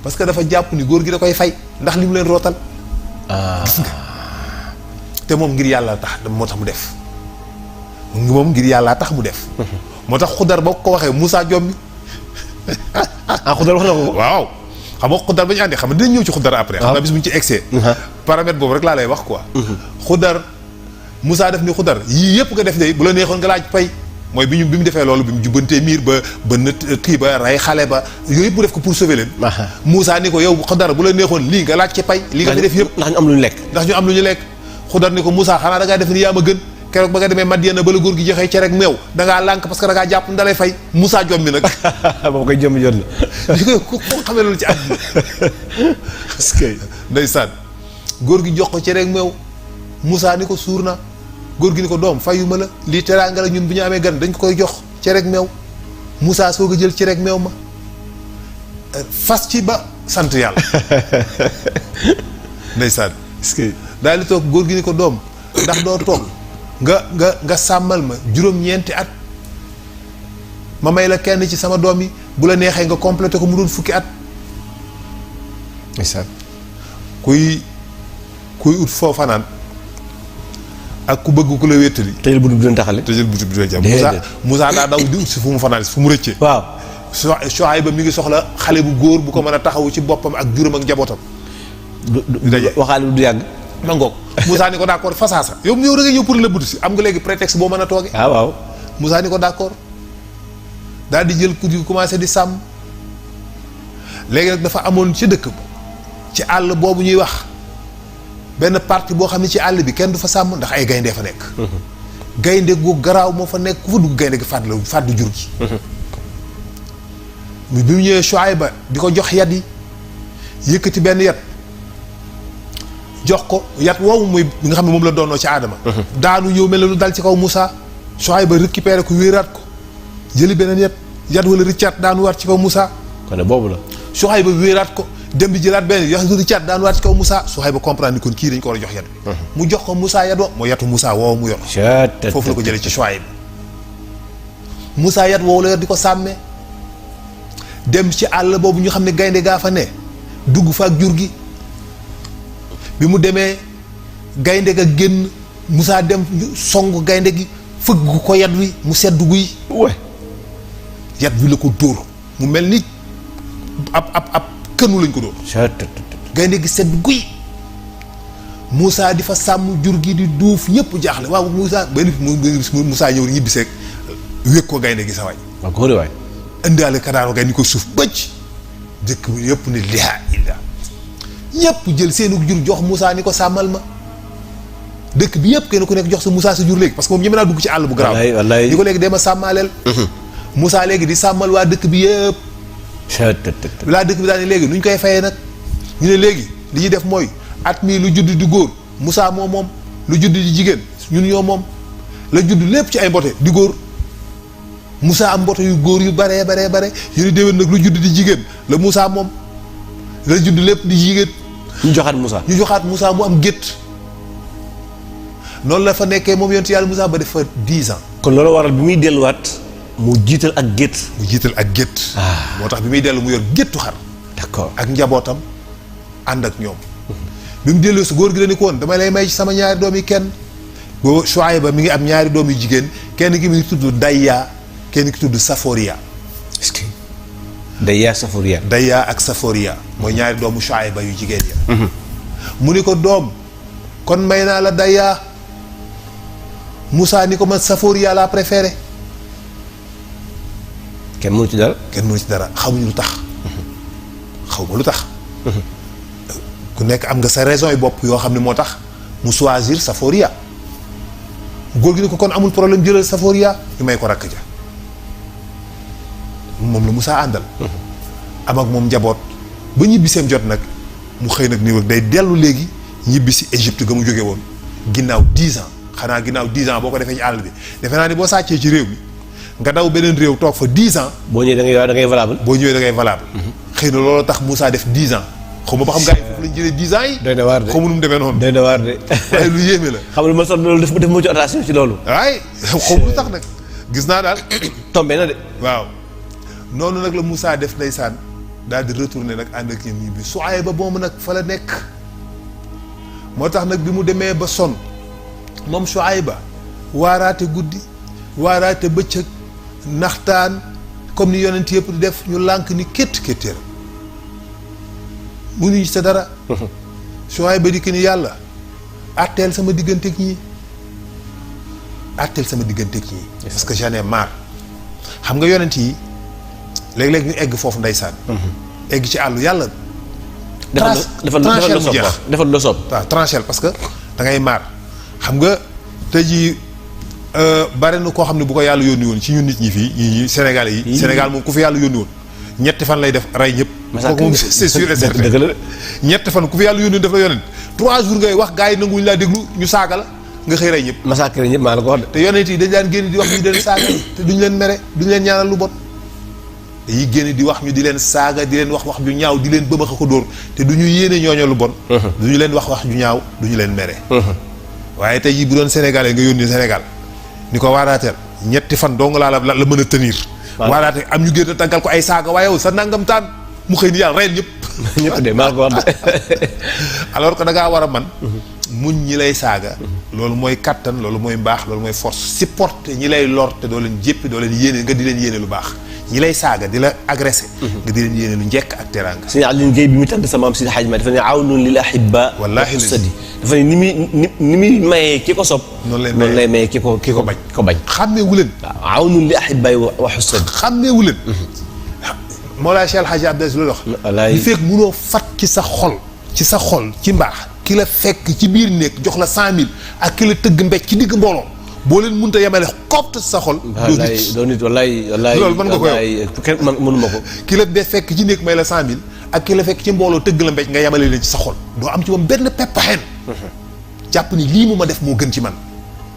parce que dafa jàpp ni góor gi da koy fay ndax li mu leen rootal gis nga te moom ngir yàlla tax moo tax mu def moom ngir yàlla tax mu def moo tax Xudar boo ko waxee Moussa jommi Xudar wax na ko. waaw xam nga Xudar ba ñu àndee xam nga dinañ ñëw ci Xudar après. xam nga bis bu ñu ci excès. paramètre boobu rek laa lay wax quoi. Xudar Moussa def ni Xudar yii yëpp nga def de bu la neexoon nga laaj pay mooy bi mu defee loolu bi mu jubbantee miir ba kii ba rey xale ba yooyu yëpp mu def ko pour sauver leen. Moussa ni ko yow Xudar bu la neexoon lii nga laaj ci pay. li nga fi def yëpp ndax ñu am lu ñu lekk. ndax ñu am lu ñu lekk. Xudar ni ko Moussa xanaa da ngaa def ni yaa ma gën keroog ba nga demee Madiana ba la góor gi joxee cere ak meew da ngaa lànk parce que da ngaa jàpp ni da lay fay Moussa jom mi nag. boo koy jëm jot na. li ko xamee loolu ci àdduna. parce que ndeysaan góor gi jox ko cere ak meew Moussa ni ko suur na góor gi ni ko doom fayuma la lii teraanga la ñun bu ñu amee gan dañ ko koy jox cere ak meew Moussa soog a jël cere ak meew ma fas ci ba sant yàlla. ndeysaan. est-ce que daal di toog góor gi ni ko doom ndax doo toog nga sàmmal ma juróom-ñeenti at ma may la kenn ci sama doom yi bu la neexee nga complété ko mu doon fukki at. ndeysaan. kuy ut foo fanaan ak ku bëgg ku la wéttali. tëjal buntu bi doon taxale. tëjal buntu bi doon jàmm. Moussa daa daw di ut si fu mu fanaan fu mu rëccee. waaw. Shuayba mi ngi soxla xale bu góor bu ko mën a taxawu ci boppam ak juróom ak njabootam. waxaale du yàgg. ma ngoog Moussa ni ko d'accord fasaasa. yow da nga ñëw pour la butu si am nga léegi prétexte boo mën a toogee. waaw. Moussa ni ko d'accord daal di jël kur gi commencé di sàmm léegi nag dafa amoon ci dëkk ba ci àll boobu ñuy wax benn partie boo xam ne ci àll bi kenn du fa sàmm ndax ay gaynde fa nekk. gaynde gu garaaw moo fa nekk ku fa dugg gaynde gi fàdd jur gi. bi mu ñëwee Shuayba di ko jox yat yi yëkkati benn yat jox ko yat woowu muy nga xam ne moom la doonoo ci aadama. daanu ñëw mel ne lu dal ci kaw Moussa Shuayba récupéré ko wéeraat ko jëli beneen yat wala Richard daanu waat ci kaw Moussa. kon boobu la. Shuayba wéeraat ko dem di jëlaat benn yat Richard daanu waat ci kaw Moussa Shuayba comprendre ni kon kii dañ ko war a jox yat bi. mu jox ko Moussa yat moo yatu Moussa woowu mu yor. foofu la ko jëlee ci Shuayba. Moussa yat woowu la yor di ko sàmmee dem ci àll boobu ñu xam ne gaynde gaa fa ne dugg fa ak jur gi bi mu demee gaynde ga génn Moussa dem song gaynde gi fëgg ko yat wi mu sedd guy. yat wi la ko dóor mu mel ni ab kënu lañ ko dóor. gaynde gi sedd guy Moussa di fa sàmm jur gi di duuf ñëpp jaaxle waaw Moussa benn Moussa ñëw ñibbiseeg wéeg ko gaynde gi sa waay. waaw góor waay. indaale kadaaro gaynde ko suuf bëcc dëkk bi yëpp ne laa ilaa ñëpp jël seenu jur jox Moussa ni ko sàmmal ma dëkk bi yëpp kenn ku nekk jox sa Moussa sa jur léegi parce que moom ñeme naa dugg ci àll bu garaaw. wallaay di ko léegi dama sàmmaaleel. Moussa léegi di sàmmal waa dëkk bi yëpp. laa dëkk bi daal ne léegi nu ñu koy fayee nag ñu ne léegi li ñuy def mooy at mii lu judd di góor Moussa moom lu judd di jigéen ñun ñoo moom la judd lépp ci ay mbote di góor Moussa am mbote yu góor yu bare yu ni déwén nag lu judd di jigéen la Moussa moom la judd lépp di jigéen. ñu joxaat Moussa mu am gétt noonu la fa nekkee moom yonent yàlla Moussa ba def fa 10 ans. kon loolu waral bi muy delluwaat mu jiital ak gétt. moo tax bi muy dellu mu yor géttu xar. d'accord ak njabootam ànd ak ñoom. bi mu dellu si góor gi la ni ko woon dama lay may ci sama ñaari doom yi kenn. boo Shuayba mi ngi am ñaari doom yu jigéen kenn ki mi ngi tudd Dayya kenn ki tudd Saforia. est-ce que Dayya ak Saforia mooy ñaari doomu Shuayba yu jigéen ya. mu ni ko doom kon may naa la Dayya Moussa ni ko man Saforia laa préféré. kenn mënu ci dara. xamuñu lu tax. xaw ma lu tax. ku nekk am nga sa raison yi bopp yoo xam ne moo tax mu choisir Saforia góor gi ni ko kon amul problème jëlal Saforia ñu may ko rakk ja moom la Moussa àndal. am ak moom njaboot ba ñibbiseem jot nag mu xëy nag nii day dellu léegi ñibbi si Égypte ga mu jóge woon ginnaaw 10 ans xanaa ginnaaw 10 ans boo ko defee ci àll bi defe naa ni boo sàccee ci réew mi nga daw beneen réew toog fa 10 ans. boo ñëwee da ngay valable. xëy na loolu tax Moussa def 10 ans. xaw ma ba xam gars yi foofu lañ jëlee 10 ans yi. doy na waar de xaw ma nu mu demee noonu. doy na waar de. waaye lu yéeme la. xam nga lu ma sax loolu def ma ci attention ci loolu. waaye xaw ma lu tax nag gis naa daal. tombé na de. waaw noonu nag la Moussa def ndeysaan daal di retourné nag ànd ak ñoom ñi bi Shuayba boobu nag fa la nekk moo tax nag bi mu demee ba sonn moom Shuayba waaraate guddi waaraate bëccëg naxtaan comme ni yonent yëpp di def ñu lànk ni kéttéeram mënuñu sa dara. Shuayb ba dikk ni yàlla àtteel sama digganteeg ñii parce que j'en ai marre. xam nga yonent yi léeg-léeg ñu egg foofu ndeysaan. egg ci àllu yàlla. tranchel mu jeex defal la soob waaw tranchel parce que da ngay maar xam nga tey jii bare na koo xam ne bu ko yàlla yónni woon ci ñun nit ñi fii ñi Sénégal yi Sénégal moom ku fi yàlla yónni woon ñetti fan lay def rey ñëpp kooku moom c'est sûr et certain ñetti fan ku fi yàlla yónni woon def la yonent 3 jours ngay wax gars yi nanguñu laa déglu ñu saaga la nga xëy rey ñëpp massacre ñëpp maa la ko wax de te yonent yi dañ daan génn di wax ñu di leen saaga te duñu leen mere duñu leen ñaanal lu bon dañuy génn di wax ñu di leen saaga di leen wax ju ñaaw di leen bëmax ko dóor te du ñu yéene ñooño lu bon du ñu leen wax ju ñaaw du ñu leen mere waaye tey jii bu doon Sénégalais nga yónni Sénégal ni ko waaraateel ñetti fan dong laa la mën a tenir waaraate am ñu génn a tànkal ko ay saaga waaye yow sa nangam taan mu xëy ni yàlla reyal ñëpp de maa ko wax de alors que da ngaa war a man muñ ñi lay saaga loolu mooy kattan loolu mooy mbaax loolu mooy force supporter ñi lay lor te doo leen jéppi doo leen yéene nga di leen yéene lu baax ñi lay saaga di la agressé nga di leen yéene lu njekk ak teraanga sëñ Aliou Guèye bi mu tànn sa maam Sidi Hadj Ma dafa ne awnun lil ahibba wallaahi sadi dafa ne ni muy mayee ki ko sopp noonu lay mayee ki ko bañ xàmmeewu leen waaw awnun li ahibba wa husadi xàmmeewu leen Mawlaay Cheikh El Hadji Abdou Aziz loolu wax li fekk munoo fat ci sa xol ci mbaax ki la fekk ci biir néeg jox la 100 000 ak ki la tëgg mbéj ci digg mbooloo boo leen mënut a yemale xopte sa xol. doo nit wallaay loolu mën nga ko yow kenn man mënuma ko. ki la fekk ci néeg may la 100 000 ak ki la fekk ci mbooloo tëgg la mbéj nga yemale leen ci sa xol doo am ci moom benn pepp xeen jàpp ni lii mu ma def moo gën ci man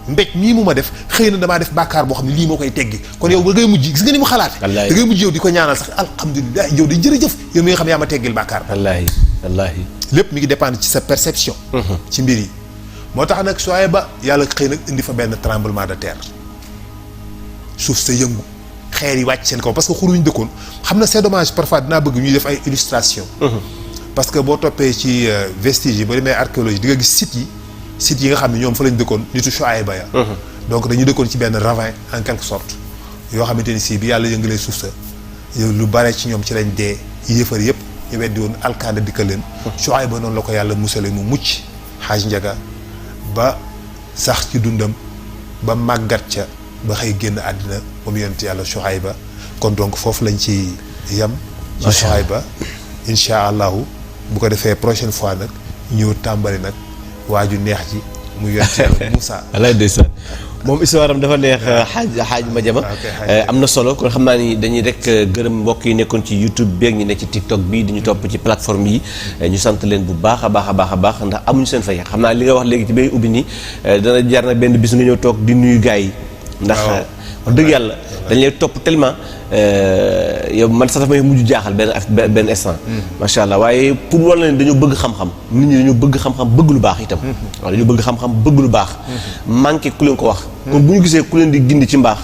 mbéj mii mu ma def xëy na damaa def bàkkaar boo xam ne lii moo koy teggi kon yow ba ngay mujj gis nga ni mu xalaate da ngay mujj yow di ko ñaanal sax alhamdulilah yow di jërëjëf yow mi nga xam ne yaa ma teggil bàkkaar wallaahi lépp mi ngi dépendre ci sa perception ci mbir yi moo tax nag Shuayb ba yàlla xëy nag indi fa benn tremblement de terre suuf sa yëngu xeer yi wàcc seen kaw parce que xuruñ dëkkoon xam na c'est dommage parfois dinaa bëgg ñuy def ay illustration parce que boo toppee ci vestige yi boo demee archéologie di nga gis sites yi nga xam ne ñoom fa lañ dëkkoon nitu Shuayb ba ya donc dañu dëkkoon ci benn ravin en quelque sorte yoo xamante ni si bi yàlla yëngalee suuf sa lu bare ci ñoom ci lañ dee yéefar yëpp ñu weddi woon alkaanda dikkal leen Shuayb ba noonu la ko yàlla musale mu mucc xaaj njaga ba sax ci dundam ba màggat ca ba xëy génn àddina moom yonent yàlla Shuayb ba kon donc foofu lañ ci yem ci Shuayb ba insha allahu bu ko defee prochaine fois nag ñëw tàmbali nag waaju neex ji mu yonent yàlla Moussa walaay ndeysaan moom histoire am dafa neex xaaj Madiama am na solo kon xam naa ni dañuy rek gërëm mbokk yi nekkoon ci YouTube beeg ñi nekk ci TikTok bi di ñu topp ci plateforme yi ñu sant leen bu baax a baax ndax amuñu seen fay xam naa li nga wax léegi ci bay ubbi nii dana jar na benn bis nga ñëw toog di nuyu gars yi ndax wax dëgg yàlla dañ lay topp tellement yow man sax dafa may mujj jaaxal benn instant macha allah waaye pour wala ne dañoo bëgg xam-xam nit ñi dañoo bëgg xam-xam bëgg lu baax itam waaw dañoo bëgg xam-xam bëgg lu baax manqué ku leen ko wax kon bu ñu gisee ku leen di gindi ci mbaax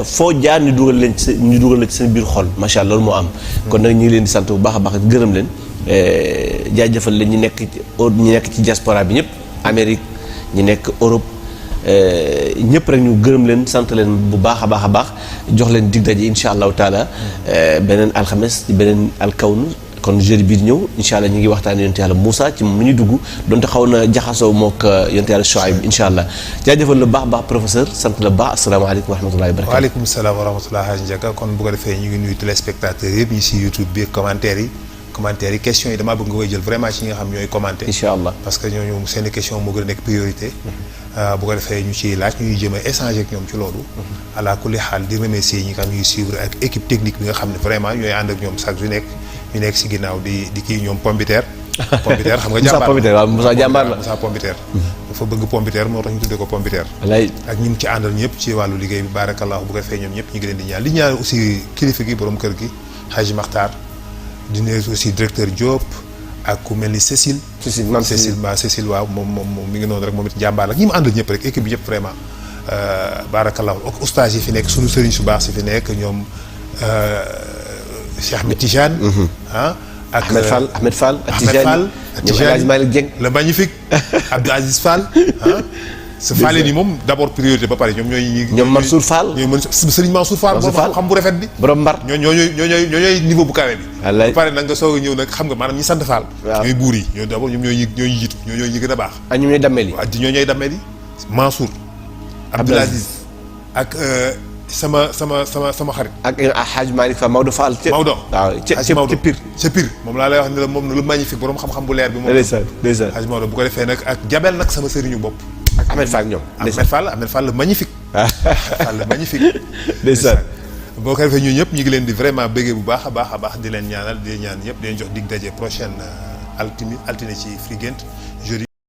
foo jaar ñu dugal la ci seen biir xol macha allah loolu moo am kon nag ñu ngi leen di sant bu baax a baax gërëm leen jaajëfal leen ñi nekk ci diaspora bi ñëpp Amérique ñi nekk Europe ñëpp rek ñu gërëm leen sant leen bu baax a baax jox leen dig daje incha allahu taala beneen alxames ci beneen alkawnu kon jeudi bii di ñëw incha allah ñu ngi waxtaanee yonent yàlla Moussa ci moom mi ñu dugg donte xaw na jaxasoo mook yonent yàlla Shuayb incha allah jaajëfal la baax professeur sant la baax asalaamaaleykum wa rahmatullahi wa barakatuh. waaleykum salaam wa rahmatulah Hadj Ndiaga kon bu ko defee ñu ngi nuyu téléspectateurs yëpp ñi si YouTube bi commentaires yi questions yi damaa bëgg nga koy jël vraiment ci ñi nga xam ñooy commenter incha allah parce que ñooñu seen i question moo gën a nekk priorité bu ko defee ñu ciy laaj ñuy jëm a échanger ak ñoom ci loolu ala kulli xaal di remercier ñi nga xam ñuy suivre ak équipe technique bi nga xam ne vraiment ñooy ànd ak ñoom chaque jour ñu nekk si ginnaaw di kii ñoom Pombiteer xam nga jàmbaar Moussa jàmbaar la Moussa Pombiteer dafa bëgg Pombiteer moo tax ñu tuddee ko Pombiteer ak ñi mu ci àndal ñëpp ci wàllu liggéey bi barakallahu bu ko defee ñoom ñëpp ñu ngi leen di ñaan aussi kilifa gi borom kër gi Hadji Makhtar di nuyu aussi directeur Diop ak ku mel ni Cécile waaw moom mi ngi noonu rek moom it jàmbaar la ñi mu àndal ñëpp rek équipe bi ñëpp vraiment barakallahu ak oustaz yi fi nekk suñu sëriñ su baax si fi nekk ñoom Cheikh Ahmed Tidiane ak Ahmed Fall Tijani ñoom El Hadj Malick Dieng le magnifique Abdou Aziz Fall sa Falleen yi moom d'abord priorité ba pare ñoom ñooy. ñoom Mansour Fall. ñooy Serigne Mansour Fall. Mansour Fall xam bu rafet bi. borom mbar. ñooy niveau bu kawe bi. wallaay ba pare nag nga soog a ñëw nag xam nga maanaam ñi sant Fall. waaw ñooy buur yi ñooy d'abord ñoom ñooy jiitu ñooy ñi gën a baax. ak ñoom ñooy dammel yi. waaw ñoo ñooy dammel yi Mansour. Abdoul Aziz ak sama xarit. ak Hadj Malick Fall Maodo Fall. Maodo waaw ca Pire. ca Pire moom laa lay wax ne la moom lu magnifique borom xam-xam bu leer bi. moom ndeysaan Hadj Maodo bu ko defee nag ak Jabel nag sama sëriñu bopp. ak Ahmed Fall ñoom. Ahmed Fall le magnifique. Fall le magnifique. ndeysaan boo ko defee ñun ñëpp ñu ngi leen di vraiment bëggee bu baax a baax di leen ñaanal di leen ñaan ñëpp di leen jox dig daje prochaine altine ci Free Guent jeudi.